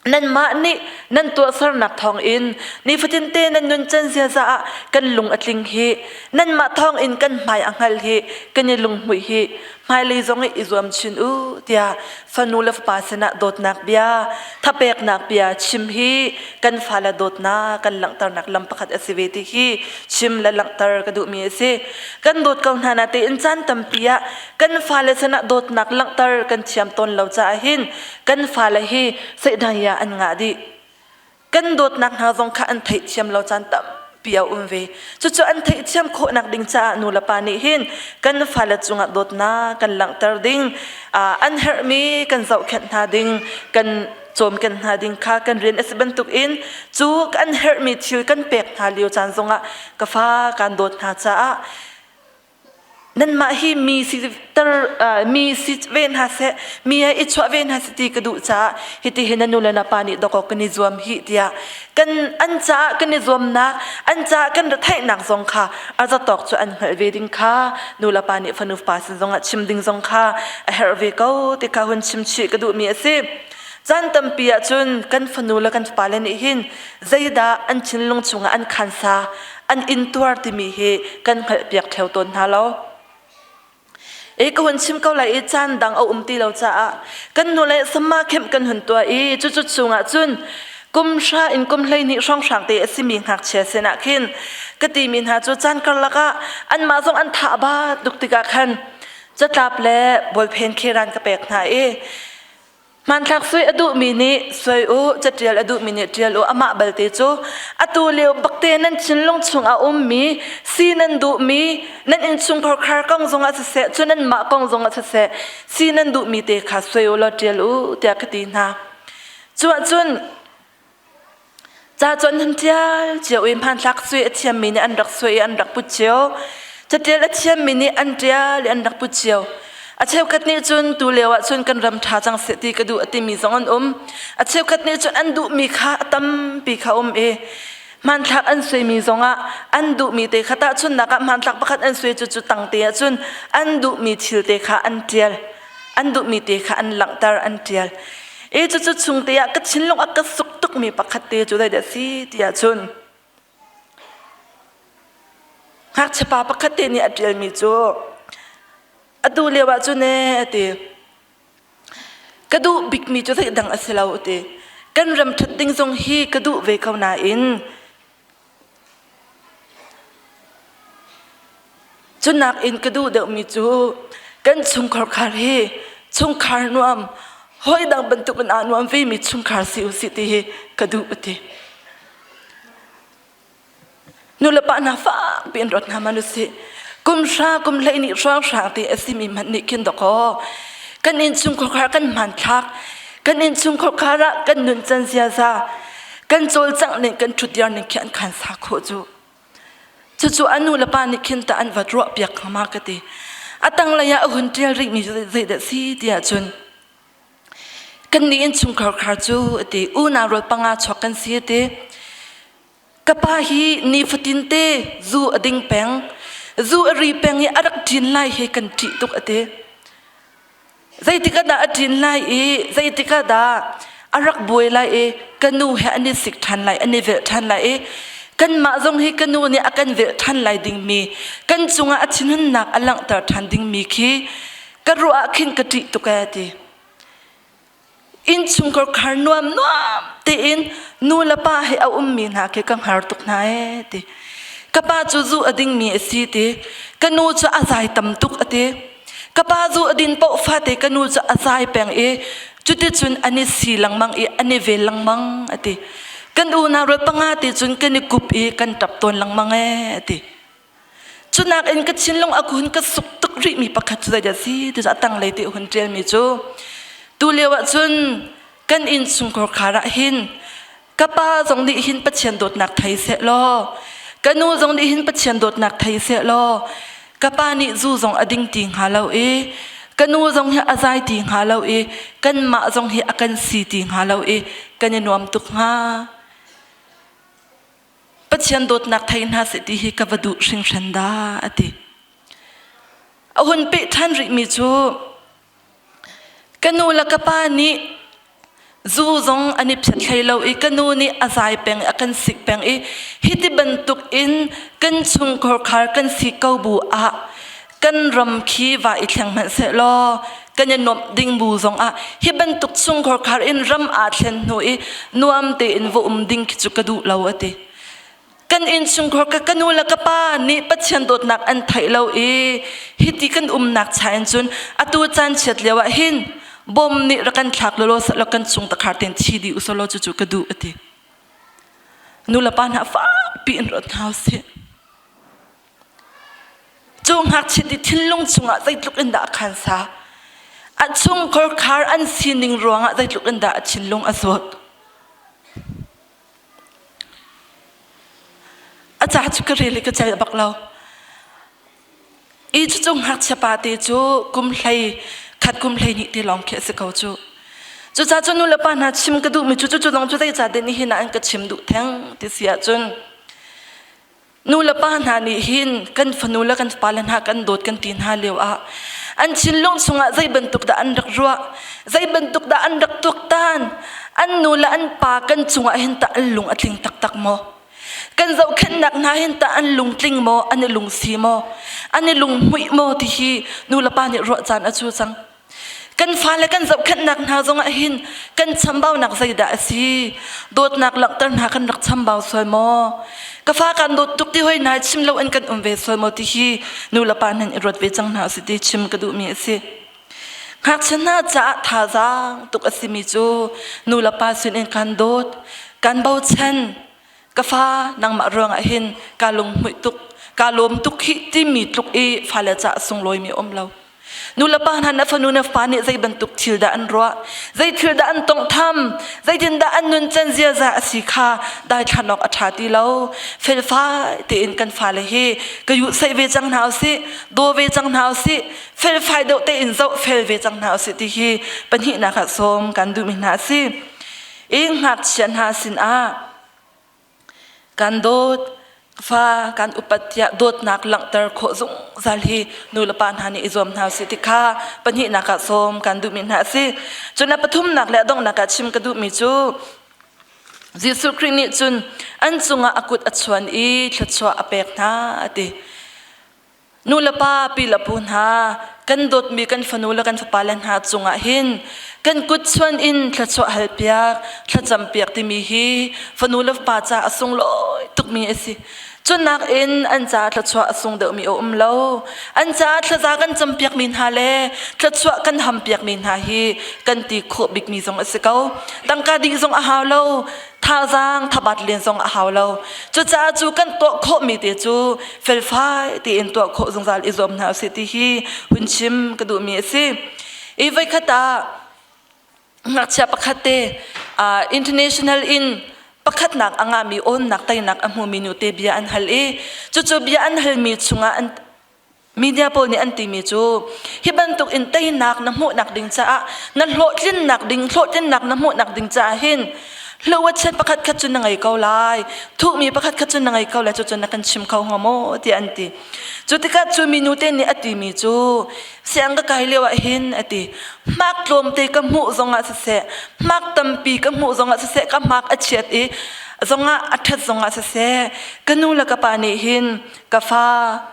Q: nanmah nih nan tuahsernak thawngin nifatin te nan nun can ziaza ah kan lung a tling hi nanmah thawngin kan hmai a hngal hi kan i lunghmuih hi hmailei zong i zuam chin u tiah fanu le fapa sinah dawtnak bia thapeknak bia chim hi kan fale dawtnak kan langhternak lam pakhat a si ve ti hi chim le langhter ka duhmi a si. Kan dawt ko hna na tein caan tampi ah kan fale sinah dawtnak langhter kan thiam tawn lo caah hin kan fale hi seihdang an ngah dih. Kan dawtnak hna zong kha an theihthiam lo caan tampi a um ve. Cucu an theihthiam khawhnak ding caah nu le pa nih hin kan fale cungah dawtnak kan langhter ding, an herhmi kan zohkhenh hna ding, kan cawmken hna ding kha kan rian a si bantukin cu kan herhmi thil kan pek hna lio caan zongah ka fa kan dawt hna caah nanmah hi mi siter mi si ve hna seh mi he i chuah ve hna seh ti ka duh caah hiti hin na nu le na pa nih dawkaw kan i zuam hi tiah kan an caah kan i zuamnak an caah kan retheihnak zong kha a zatawk cu an hngalh ve ding kha nu le pa nih fanu pa sin zongah chim ding zong kha a herh ve ko ti kha hun chim chih ka duhmi a si. Caan tampi ahcun kan fanu le kan fapale nih hin zeidah an thinlung chungah an khansa an intuar timi hi kan hngalhpiak ṭheo tawn hna lo. E ka hun chim ko lai i caan dang a um ti lo caah kan nu le sama kemh kan hun tuah i cucu chungah cun kum hra in kum 12 hrawnghrang te a simi ngakchia sinah khin ka timi hna cu caan karlak ah anmah zong an tha ba tuk tikah khan catlap le bawlphen kheran ka pek hna i Hmanthlak sui a duhmi nih sui u, catial a duhmi nih ṭial u. Amah balte cu atu lio bakte nan thinlung chung a ummi, si nan duhmi, nan innchungkhar khar kong zongah siseh, cu nanmah kong zongah siseh, si nan duhmi te kha sui u law ṭial u, tiah ka ti hna. Cu ahcun Ca cu an hun ṭial cio i hmanthlak suai a thiammi nih an rak suai i an rak put cio. Caṭial a thiammi nih an ṭial i an rak put cio. A cheukhat nih cun tu lio ah cun kan ram ṭha cang seh ti ka duh a timi zong an um. A cheukhat nih cun an duhmi kha a tampi kha um i hmanthlak an suaimi zongah an duhmi te kha tahchunhnak ah hmanthlak pakhat an suai cu cu tang te ah cun an duhmi thil te kha an ṭial. An duhmi te kha an langhter an ṭial. E cucu chung te ah ka thinlung a ka suk tukmi pakhat te cu zeidah si ti ahcun ngakchia pa pakhat te nih a ṭialmi cu atu lio ah cun ee a ti ka duh bikmi cu zeidang a si lo a ti kan ram ṭhat ding zong hi ka duh ve ko nain Cu nakin ka duh deuhmi cu kan chungkhar khar hi chungkhar nuam hawi dang bantukin aa nuam vemi chungkhar si usih ti hi ka duh a ti. Nulepa hna fak piin ruat hna man usih. Kum hra kum 12 hrawnghrang te a simi hmanh nih khin dawkaw kan innchungkhar khar kan hmanthlak kan innchungkhar khar ah kan nuncan ziaza kan cawlcangh ning kan ṭhutdir ning khi an khan sa khawh cu cucu a nu le pa nih khin ta an va ruah piak hnga ka ti a tanglei ah a hun ṭial rihmi zeidah si tiah cun kan nih innchungkhar khar cu a ti unau rual panga chuak kan si a ti. Ka pa hi nifatin te zu a ding peng. Zu a ri peng i a rak ṭin lai hi kan ṭih tuk a ti. Zeitik ah dah a ṭin lai i zeitik ah dah a rak buai lai i ka nu he an i sik ṭhan lai, an i velh ṭhan lai i kanmah zong hi ka nu nih a kan velh ṭhan lai dingmi, kan cungah a thinhunnak a langhter ṭhan dingmi khi ka ruah ah khin ka ṭih tuk ee a ti. Innchungkhar khar nuam nuam tein nu le pa he a ummi hna khi ka hngar tuk hna ee ti. Ka pa cu zu a dingmi a si ti. Ka nu cu a zai tam tuk a ti. Ka pa zu a din paoh fate ka nu cu a zai peng i cuticun an i si lengmang i an i vel lengmang a ti. Kan unau rual panga te cun kan i kup i kan ṭap tawn lengmang ee a ti. Cunak in ka thinlung a hun ka suk tuk rihmi pakhat cu zeidah si ti cu a tanglei te hun ṭialmi cu tu lio ah cun kan innchungkhar khar ah hin ka pa zong nih hin Pathian dawtnak thei seh law ka nu zong nih hin Pathian dawtnak thei seh law ka pa nih zu zong a ding ti hnga lo i ka nu zong hi a zai ti hnga lo i kanmah zong hi a kan si ti hnga lo i kan i nuam tuk hnga. Pathian dawtnak thei hna seh ti hi ka va duh hringhran dah a ti. A hun peh ṭhan rihmi cu ka nu le ka pa nih zu zong an i phiat hlei lo i ka nu nih a zai peng i a kan sik peng i hiti bantuk in kan chungkhar khar kan si ko bu ah kan ram khi va i thleng hmanh seh law kan i nuamh ding bu zong ah hi bantuk chungkhar khar in ram aa thlen hnu i nuam tein va um ding khi cu ka duh lo a ti. Kan innchungkhar ka ka nu le ka pa nih Pathian dawtnak an theih lo i hiti kan umnak cha in cun atu caan chiat lio ah hin bom nih rak kan thlak lawlaw seh law kan chung takhar tein thi dih usih law cucu ka duh a ti. Nu le pa hna fakpi in ruat hna usih. Cu ngakchia ti thinlung chungah zeitluk in dah a khan sa? A chungkhar khar an sining ruangah zeitluk in dah a thinlung a zawt? A ca cu ka rel i ka celh bak lo. I cucu ngakchia pa te cu kum hlei khat kum hlei hnih te lawng khi a si ko cu. Cucaah cu nu le pa hna chim ka duhmi cu cucu zong cu zeicah deh nihin ah an ka chim duh theng ti si ahcun Nu le pa hna nih hin kan fanu le kan fapale hna kan dawt kan ti hna lio ah an thinlung chungah zei bantuk dah an rak ruah, zei bantuk dah an rak tuaktan, an nu le an pa kan cungah hin tah an lung a tling taktak maw? Kan zohkhenhnak hna hin tah an lungtling maw, an i lungsi maw, an i lunghmuih maw ti hi nu le pa nih ruah caan a cu cang. Kan fale kan zohkhenhnak hna zongah hin kan chambaunak zeidah a si? Dawtnak langhter hna kan rak chambau sual maw? Ka fa kan dawt tuk ti hoi hna chim lo in kan um ve sual maw ti hi nu le pa nan i ruat ve cang hna si ti chim ka duhmi a si. Ngakchia hna caah thazaang tuk a simi cu nu le pa sin in kan dawt, kan bochan, ka fa nangmah ruangah hin ka lunghmuih tuk, ka lawm tuk hih timi tluk i fale caah sunglawi mi um lo. Nulepa hna na fanu na fapa nih zei bantuk thil dah an ruah, zei thil dah an tawnghtham, zeitindah an nuncan ziaza a si kha daithlan awk a ṭha ti lo. Felfai tein kan fale hi ka yuhsaih ve cang hna usih, daw ve cang hna usih, felfai deuh tein zoh fel ve cang hna usih ti hi pahnihnak ah sawm kan duhmi hna a si. I ngakchia hna sinah Kan dawt, fa kan upat tiah dawtnak langhter khawh zungzal hi nu le pa hna nih i zuam hna usih ti kha pahnihnak ah sawm kan duhmi hna a si. Cun a pathumnak le a donghnak ah chim ka duhmi cu Jesuh Khrih nih cun an cungah a kut a chuan i thluachuah a pek hna a ti. Nu le pa, pi le pu hna, kan dawtmi kan fanu le kan fapale hna cungah hin kan kut chuan in thluachuah halpiak, thlacam piak timi hi fanu le fapa ca a sunglawi tukmi a si. Cunak in an caah thluachuah a sung deuhmi a um lo. An caah thlaza kan campiakmi hna le thluachuah kan hampiakmi hna hi kan ti khawh bikmi zong a si ko. Tangka dih zong a hau lo. thazaang thabat len zong a hau lo. Cucaah cu kan tuah khawhmi te cu felfai tein tuah khawh zungzal i zuam hna usih ti hi hun chim ka duhmi a si. I voikhat ah ngakchia pakhat te international in pakhatnak a ngahmi awnnak teinak a hmumi nu te bia an hal i cucu bia an halmi chungah an Media pawl nih an timi cu hi bantuk in teinak na hmuhnak ding caah na hlawhtlinnak ding hlawhtlinnak na hmuhnak ding caah hin. Hloat chiat pakhat khat cu na ngei ko lai. Thuhmi pakhat khat cu na ngei ko lai cu na kan chim kho hnga maw tiah an ti. Cu tikah cu minu te nih a timi cu siang ka kai lio ah hin a ti. Hmak tlawmte ka hmuh zongah siseh, hmak tampi ka hmuh zongah siseh, ka hmak a chiat i zongah a ṭhat zongah siseh, ka nu le ka pa nih hin ka fa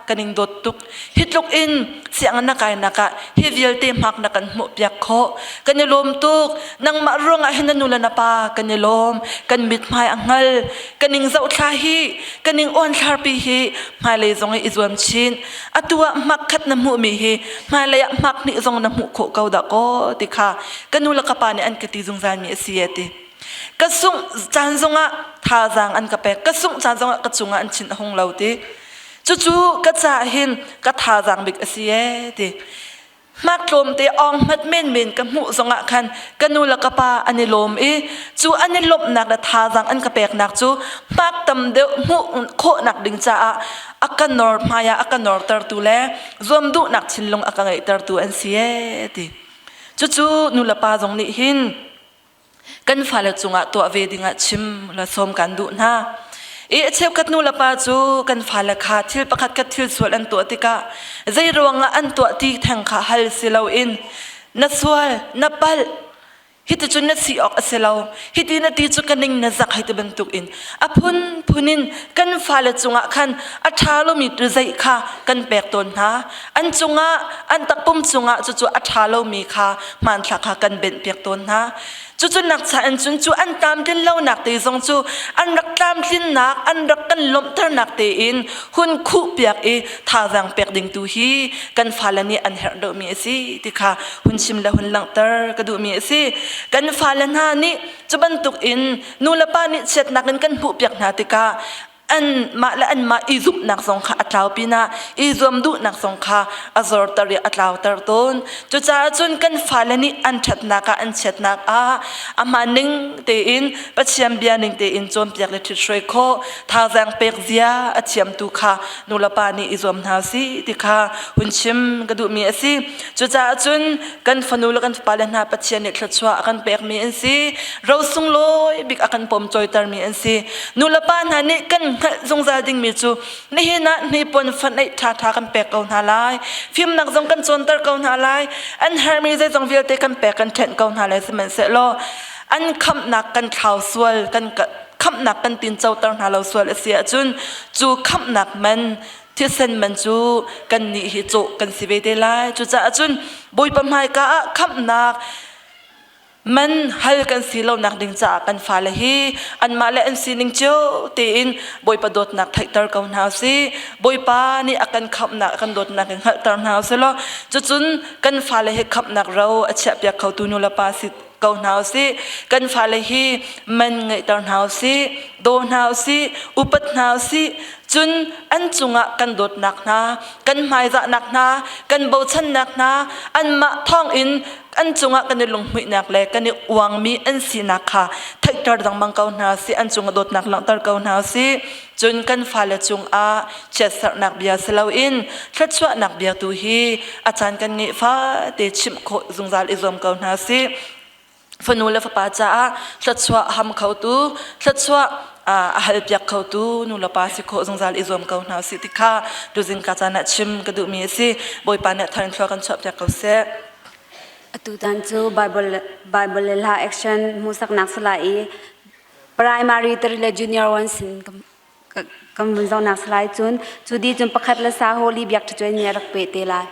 Q: kan in dawt tuk hi tluk in sianginn na kainak ah hi vialte hmak na kan hmuh piak khawh kan i lawm tuk nangmah ruangah hin na nu le na pa kan i lawm kan mithmai a hngal kan ing zohthla hi kan ing uanthlarpi hi hmailei zong i zuam chin atu ah hmak khat na hmuhmi hi hmailei ah hmak hnih zong na hmuh khawh ko dah kaw ti kha ka nu le ka pa nih an ka ti zungzal mi a si ti Ka sungh caan zongah thazaang an ka pek. Ka sungh caan zongah ka cungah an thin a hung lo ti. Cucu ka caah hin ka thazaang bik a si ee ti. Hmak tlawmte awng hmat menmen ka hmuh zongah khan ka nu le ka pa an i lawm i cu an i lawmhnak le thazaang an ka peknak cu hmak tam deuh hmuh khawhnak ding caah a ka nor hmaiah a ka nortertu le zuam duhnak thinlung a ka ngeihtertu an si ee ti. Cucu nu le pa zong nih hin kan fale cungah tuah ve dingah chim la sawm kan duh hna. I a cheukhat nu le pa cu kan fale kha thil pakhat khat thil sual an tuah tikah zei ruangah an tuah ti theng kha hal si loin na sual na palh hiti cun na si awk a si lo hiti na ti cu ka ning na zak hei ti bantuk in a phun phun in kan fale cungah khan a ṭha lomi zeih kha kan pek tawn hna an cungah an takpum cungah cucu a ṭha lomi kha hmanthlak kha kan benhpiak tawn hna. Cucu nakcha in cun cu an tlamtlin lonak te zong cu an rak tlamtlinnak an rak kan lawmhternak tein hun khuhpiak i thazaang pek ding tu hi kan fale nih an herh deuhmi a si ti kha hun chim le hun langhter ka duhmi a si. Kan fale hna nih cu bantuk in nu le pa nih chiatnak in kan hmuhpiak hna tikah anmah le anmah i zumhnak zong kha a tlau pinah i zuam duhnak zong kha a zorter i a tlauter tawn. Cucaah cun kan fale nih an ṭhatnak ah an chiatnak ah amah ning tein Pathian bia ning tein cawnpiak le ṭhithruai khawh thazaang pek zia a thiamtu kha nulepa nih i zuam hna sih ti kha hun chim ka duhmi a si. Cucaah cun kan fanu le kan fapale hna Pathian nih thluachuah a kan pekmi an si. Ro sunglawi bik a kan pawmcawitermi an si. Nulepa hna nih kan hngalh zungzal dingmi cu nihin ah hnipuan fanaih ṭhaṭha kan pek ko hna lai. Fimnak zong kan cawnter ko hna lai. An hermi zeizong vialte kan pek kan ṭhenh ko hna lai sihmanhsehlaw an khamhnak kan thlau sual kan khamhnak kan tincoter hna lo sual a si ahcun cu khamhnak man thisen man cu kannih hi cawh kan si ve te lai. Cucaah cun Bawipa hmaika ah khamhnak man hal kan si lonak ding caah kan fale hi anmah le an sining cio tein Bawipa dawtnak theihter ko hna usih. Bawipa nih a kan khamhnak a kan dawtnak in hngalhter hna usih law cucun kan fale hi khamhnak ro a chiahpiak khotu nu le pa si ko hna usih. Kan fale hi man ngeihter hna usih, daw hna usih, upat hna usih. Cun an cungah kan dawtnak hna, kan hmaizahnak hna, kan bochannak hna, anmah thawngin an cungah kan i lunghmuihnak le kan i uangmi an sinak kha theihter lengmang ko hna sih, an cungah dawtnak langhter ko hna sih. Cun kan fale cungah chiatserhnak bia si loin thluachuahnak bia tu hi a caan kan ngeih fate chimh khawh zungzal i zuam ko hna sih. Fanu le fapa caah thluachuah ham khotu, thluachuah a halpiak khotu nu le pa si khawh zungzal i zuam ko hna usih ti kha tuzing ka caan ah chim ka duhmi a si. Bawipa nih thar in thlua kan chuahpiak ko seh.
A: Atutan cu Bible Bible le hla action hmuhsaknak sala i primary 3 le junior 1 sin kan vun zohnak salai cun cu di cun pakhat le sa holy biak ṭha ni a rak pe te lai.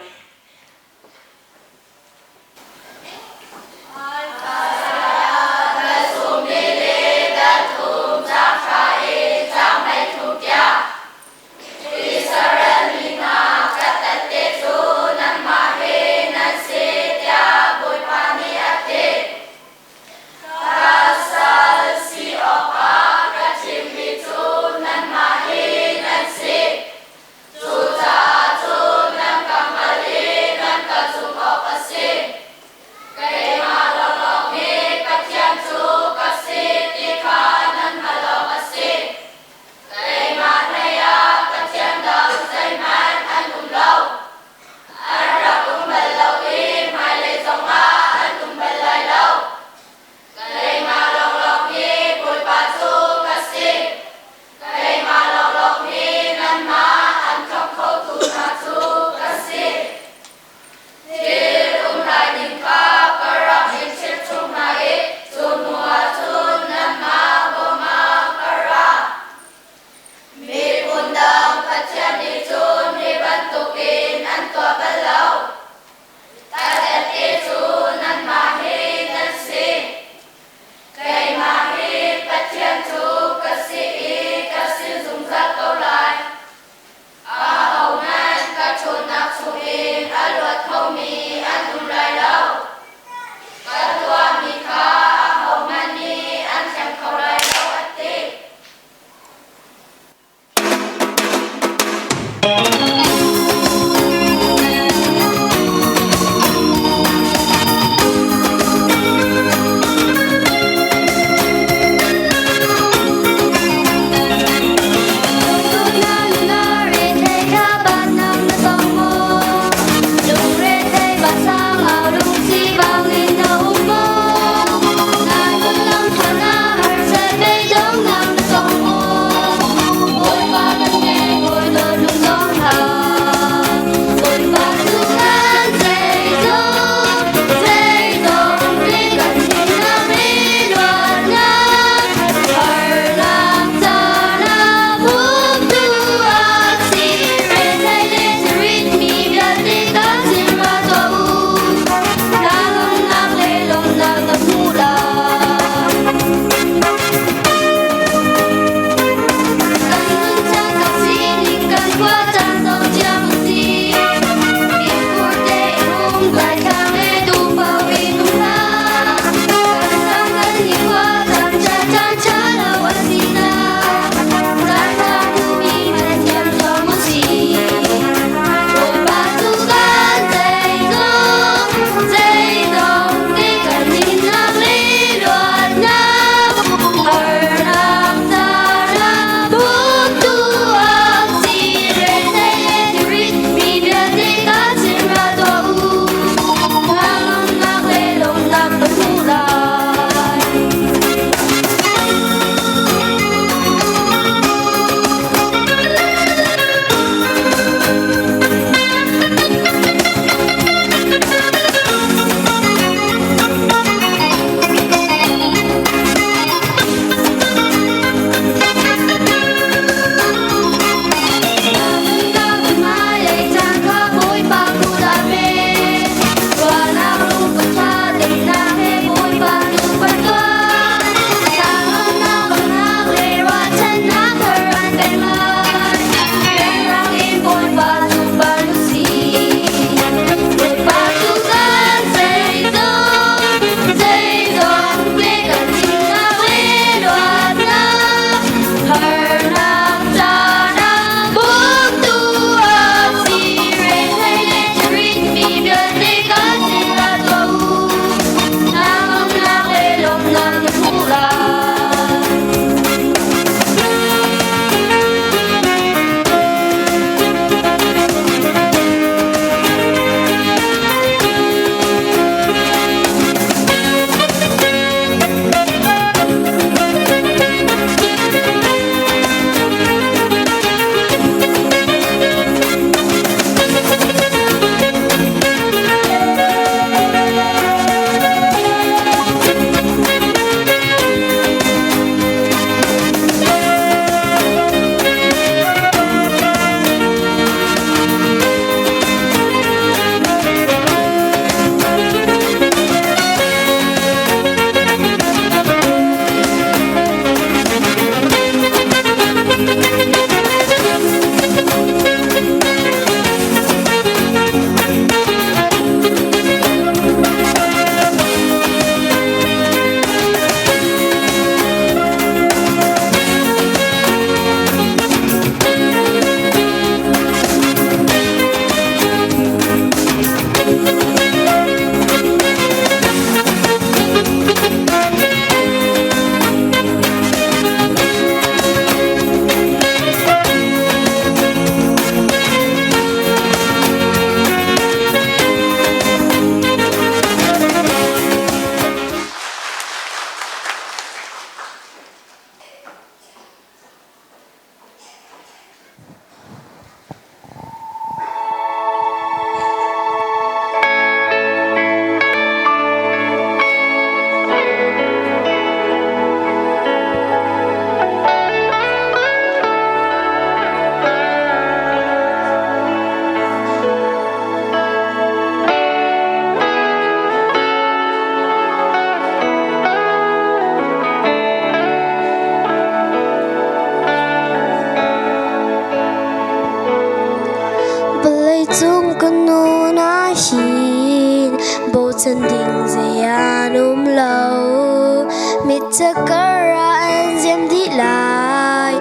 F: Israel mi hna ka tette cu nanmah he nan si tiah Bawipa nih a ti. Ka sal si awkah ka thimmi cu nanmah hi nan si. Cucaah cun nan ka hngalh i.
H: Bochan ding zei an um lo. Mitcakar ah an ziam dih lai.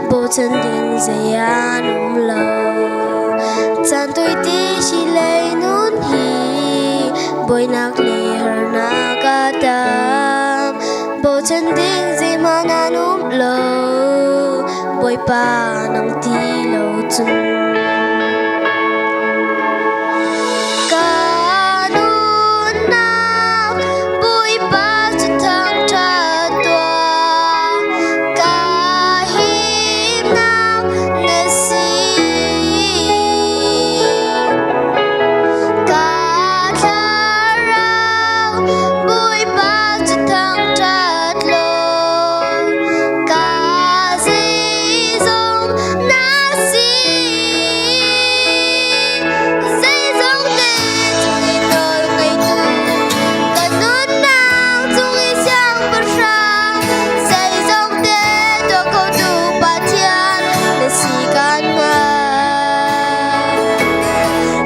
H: Bochan ding zei an um lo. Caan tuite si lei nun hi buainak le harnak a tam. Bochan ding zeihmanh an um lo. Bawipa nang ti lo cun. Ka nunnak Bawipa cu thangṭhat tuah. Ka himnak na si. Ka thlarau Bawipa cu thangṭhat law. Ka zeizong na si. Zeizong te cung i nawl ngeitu ka nunnak cung i siangpahrang zeizong te tuah khotu Pathian na si kan hngalh.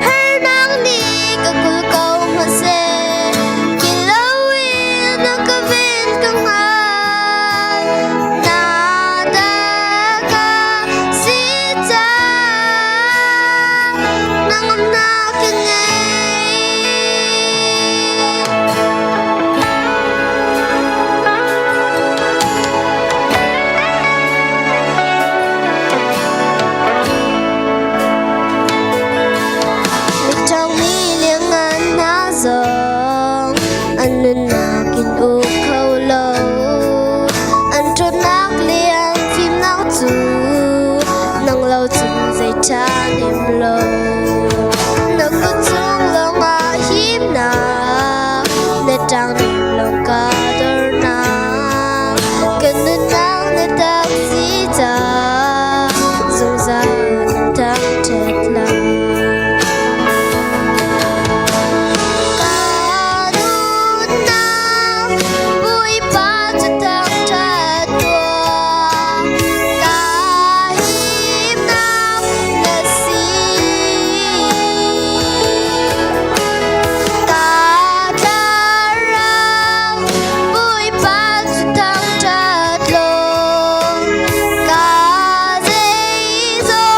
H: Harnak nih ka kul ko hmaseh kin loin na ka ven ka hngal. Na ta ka si caah nangmah ka ngei. Miṭhawngmi lianngan hna zong an nunnak in uk kho lo. An ṭhawnnak le an fimnak cu nang lo cun zei ṭha nem lo. Na kut cung lawngah himnak, na ṭangnem lawng ka dornak. Kan nunnak na tak si caah zungzal kan thangṭhat lai. Ka nunnak Bawipa cu thangṭhat tuah. Ka himnak na si. Ka thlarau Bawipa cu thangṭhat law. Ka zeizong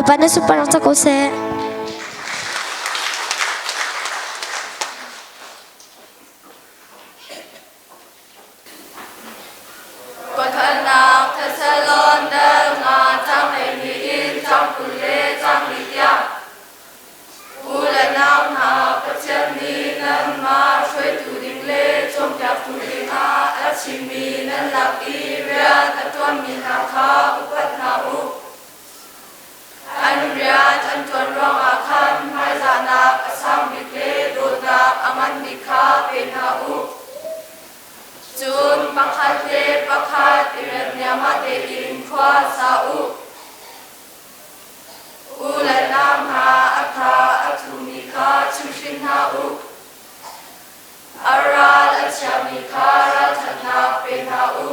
H: Bawipa na sunparnak cang ko seh.
F: Pakhatnak Thessalon dal nga cang 12 in cang 20 le cang li tiang. U le nau hna, Pathian nih nanmah hruaitu ding le cawnpiaktu dingah a chimmi nan lak i rian a ṭuanmi hna kha upat hna u. An rian an ṭuan ruangah khan hmaizahnak a sang bik le dawtnak a ngan bik kha pe hna u. Cun pakhat le pakhat i rem niamah tein khua sa u. U le nau hna a tha a thumi kha chimhhrin hna u. A ral a chiami kha ralṭhatnak pe hna u.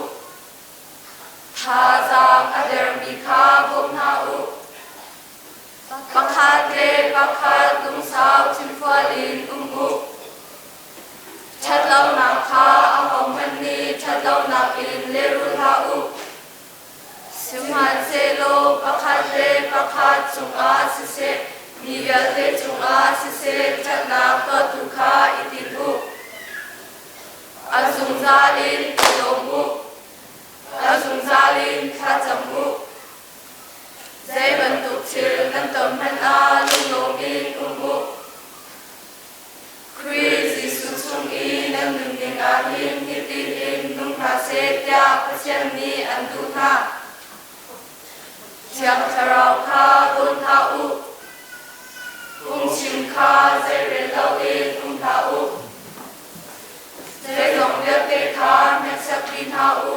F: Thazaang a dermi kha bawm hna u. Pakhat le pakhat lungsau thinfual in um u. Ṭhatlonak kha ahohmanh nih ṭhatlonak in lehrul hlah u. Sihmanhsehlaw pakhat le pakhat cungah siseh, mi vialte cungah siseh ṭhatnak tuahtu kha i tim u. A zungzal in i lawm u. A zungzal in thlacam u. Zei bantuk thil nan ton hmanh ah lunglawm in um u. Khrih Jesuh chung i nan nunning ah hin hitin in nung hna seh tiah Pathian nih an duh hna. Thiang Thlarau kha dawn hna u. Phungchim kha zeirel loin um hlah u. Zeizong vialte kha hneksak dih hna u.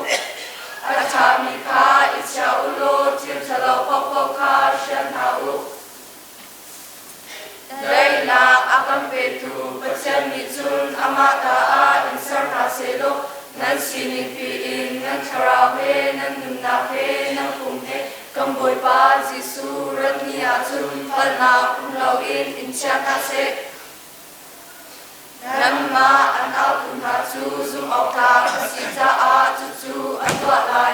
F: A ṭhami kha i chia u law thil ṭhalo paohpaoh kha hrial hna u. Daihnak a kan petu Pathian nih cun amah ta ah in ser hna sehlaw nan sining piin nan thlarau he nan nunnak he nan pum he kan Bawipa Jesuh rat ni ahcun palhnak um loin in chia hna seh. Nanmah an autu hna cu zumhawktlak a si caah cucu an tuah lai.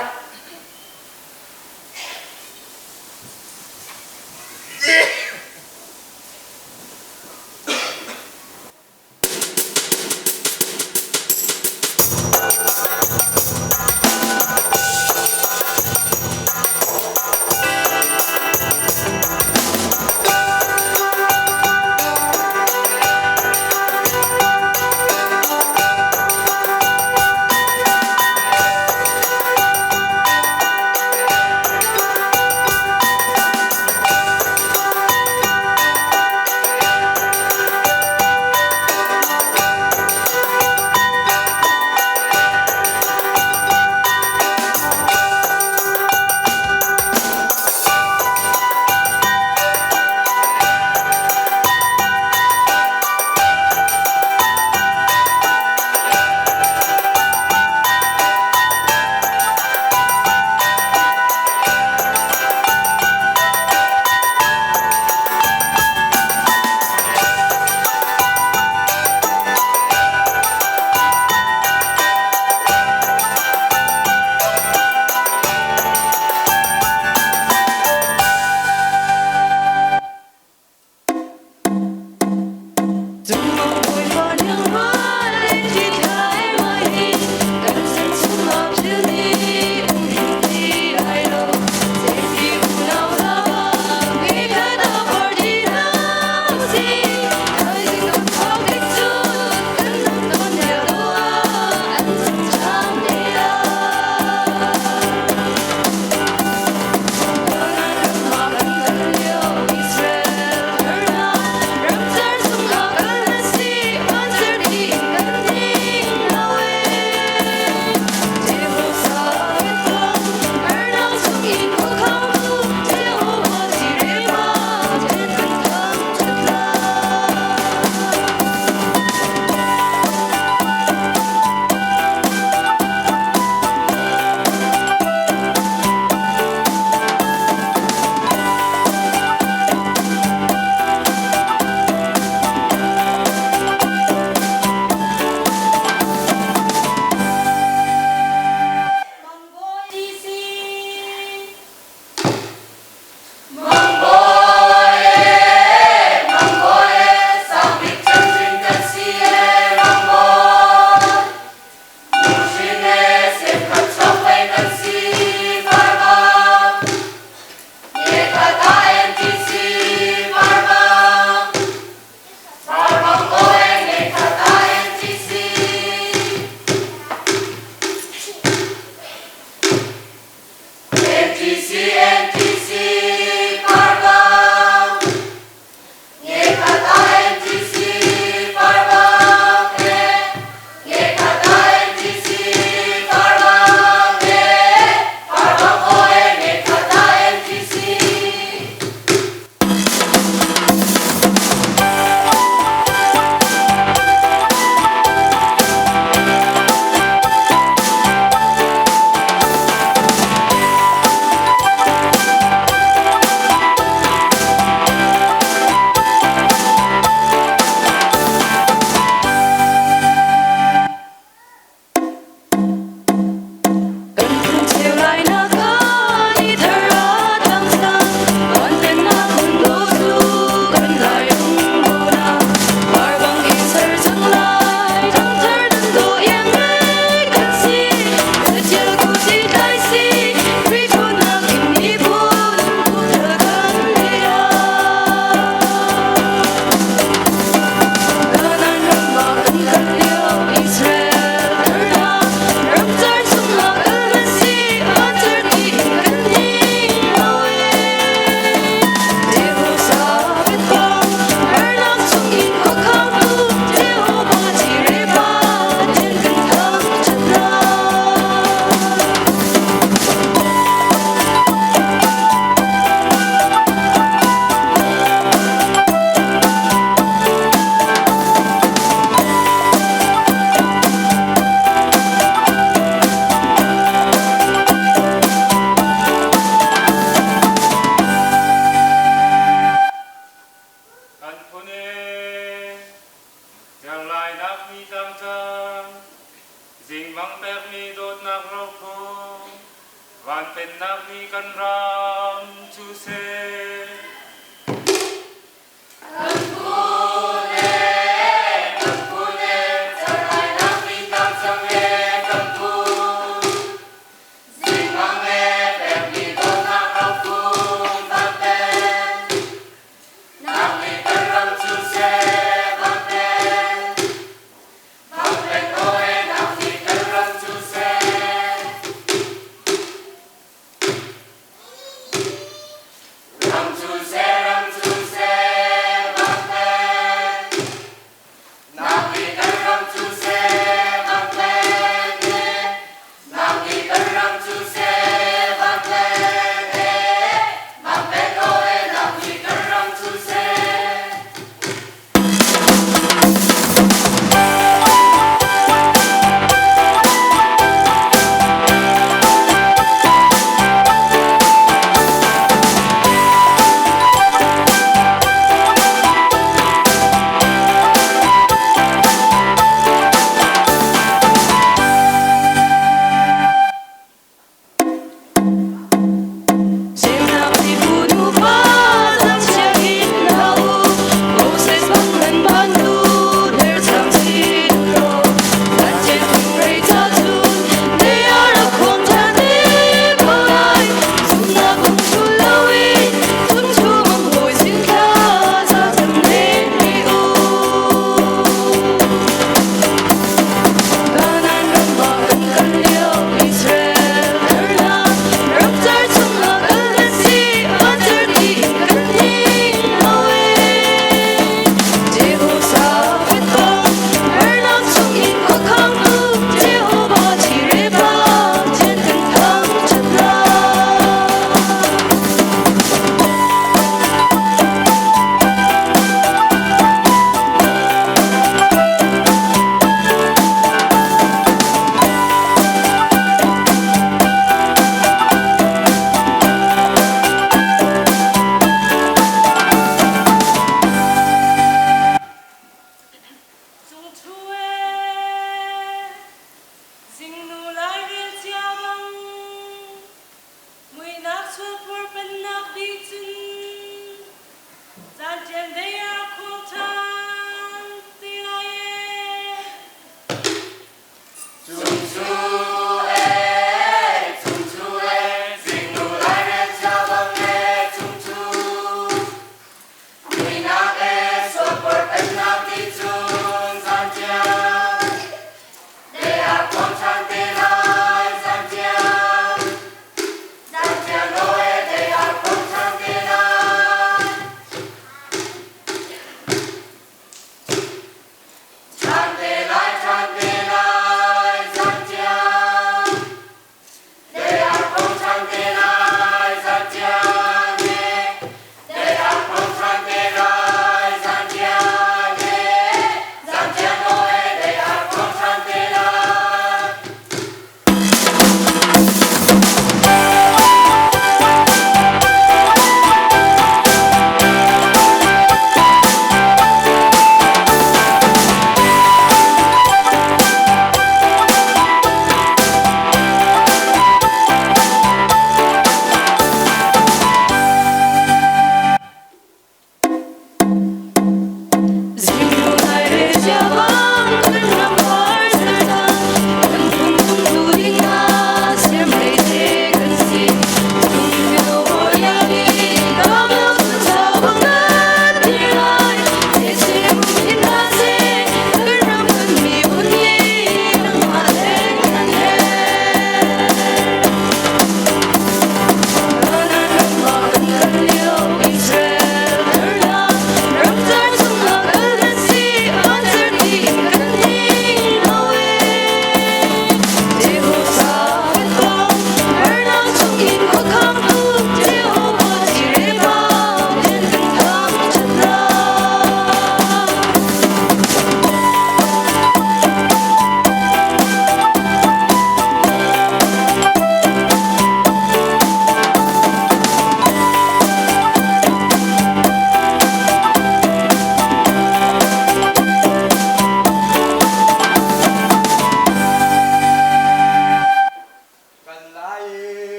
F: And they are called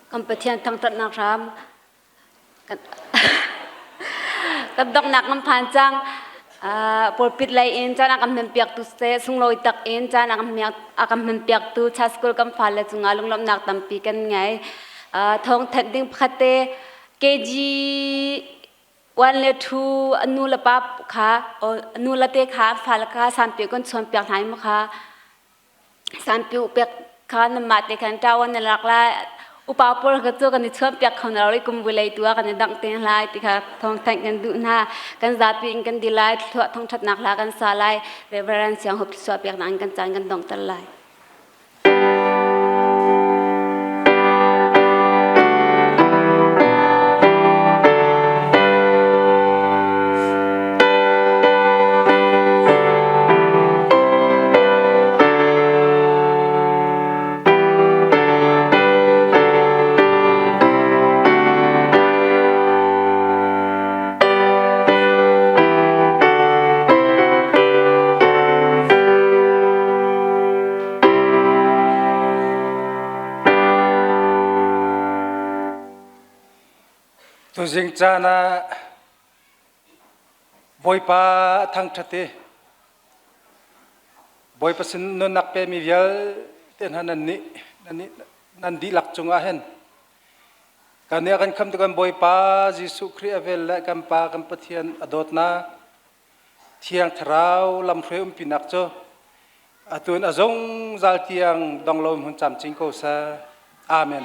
A: Kan Pathian thangṭhatnak hram kan kan donghnak kan phan cang. Pulpit lei in caan a kan hmanpiaktu siseh sunglawi tak in caan a kan hmanpiaktu Church School kan fale cungah lunglawmhnak tampi kan ngei. Thawngthanh ding pakhat te KG 1 le 2 a nu le pa kha nu le te kha fale kha sanpi kan chawnpiak hna i mu kha sanpi pek kha nanmah te khan ṭawan na lak lai upa pawl kha cu kan i chuanpiak kho na lo i kum vulei tu ah kan i dangh te lai ti kha thawngthanh kan duh hna kan zapi in kan di lai thluah thangṭhatnak hla kan sa lai Reverend Siang Hup thluachuah peknak in kan caan kan donghter lai.
E: Tuzing caan ah Bawipa a thangṭhat i Bawipa sin nunnak pemi vialte hna nan nih nan dihlak cungah hin kan nih a kan khamtu kan Bawipa Jesuh Khrih a vel le kan Pa kan Pathian a dawtnak Thiang Thlarau lamhruai umpinak cu atu in a zungzal tiang dong lo hmun camcin ko seh. Amen.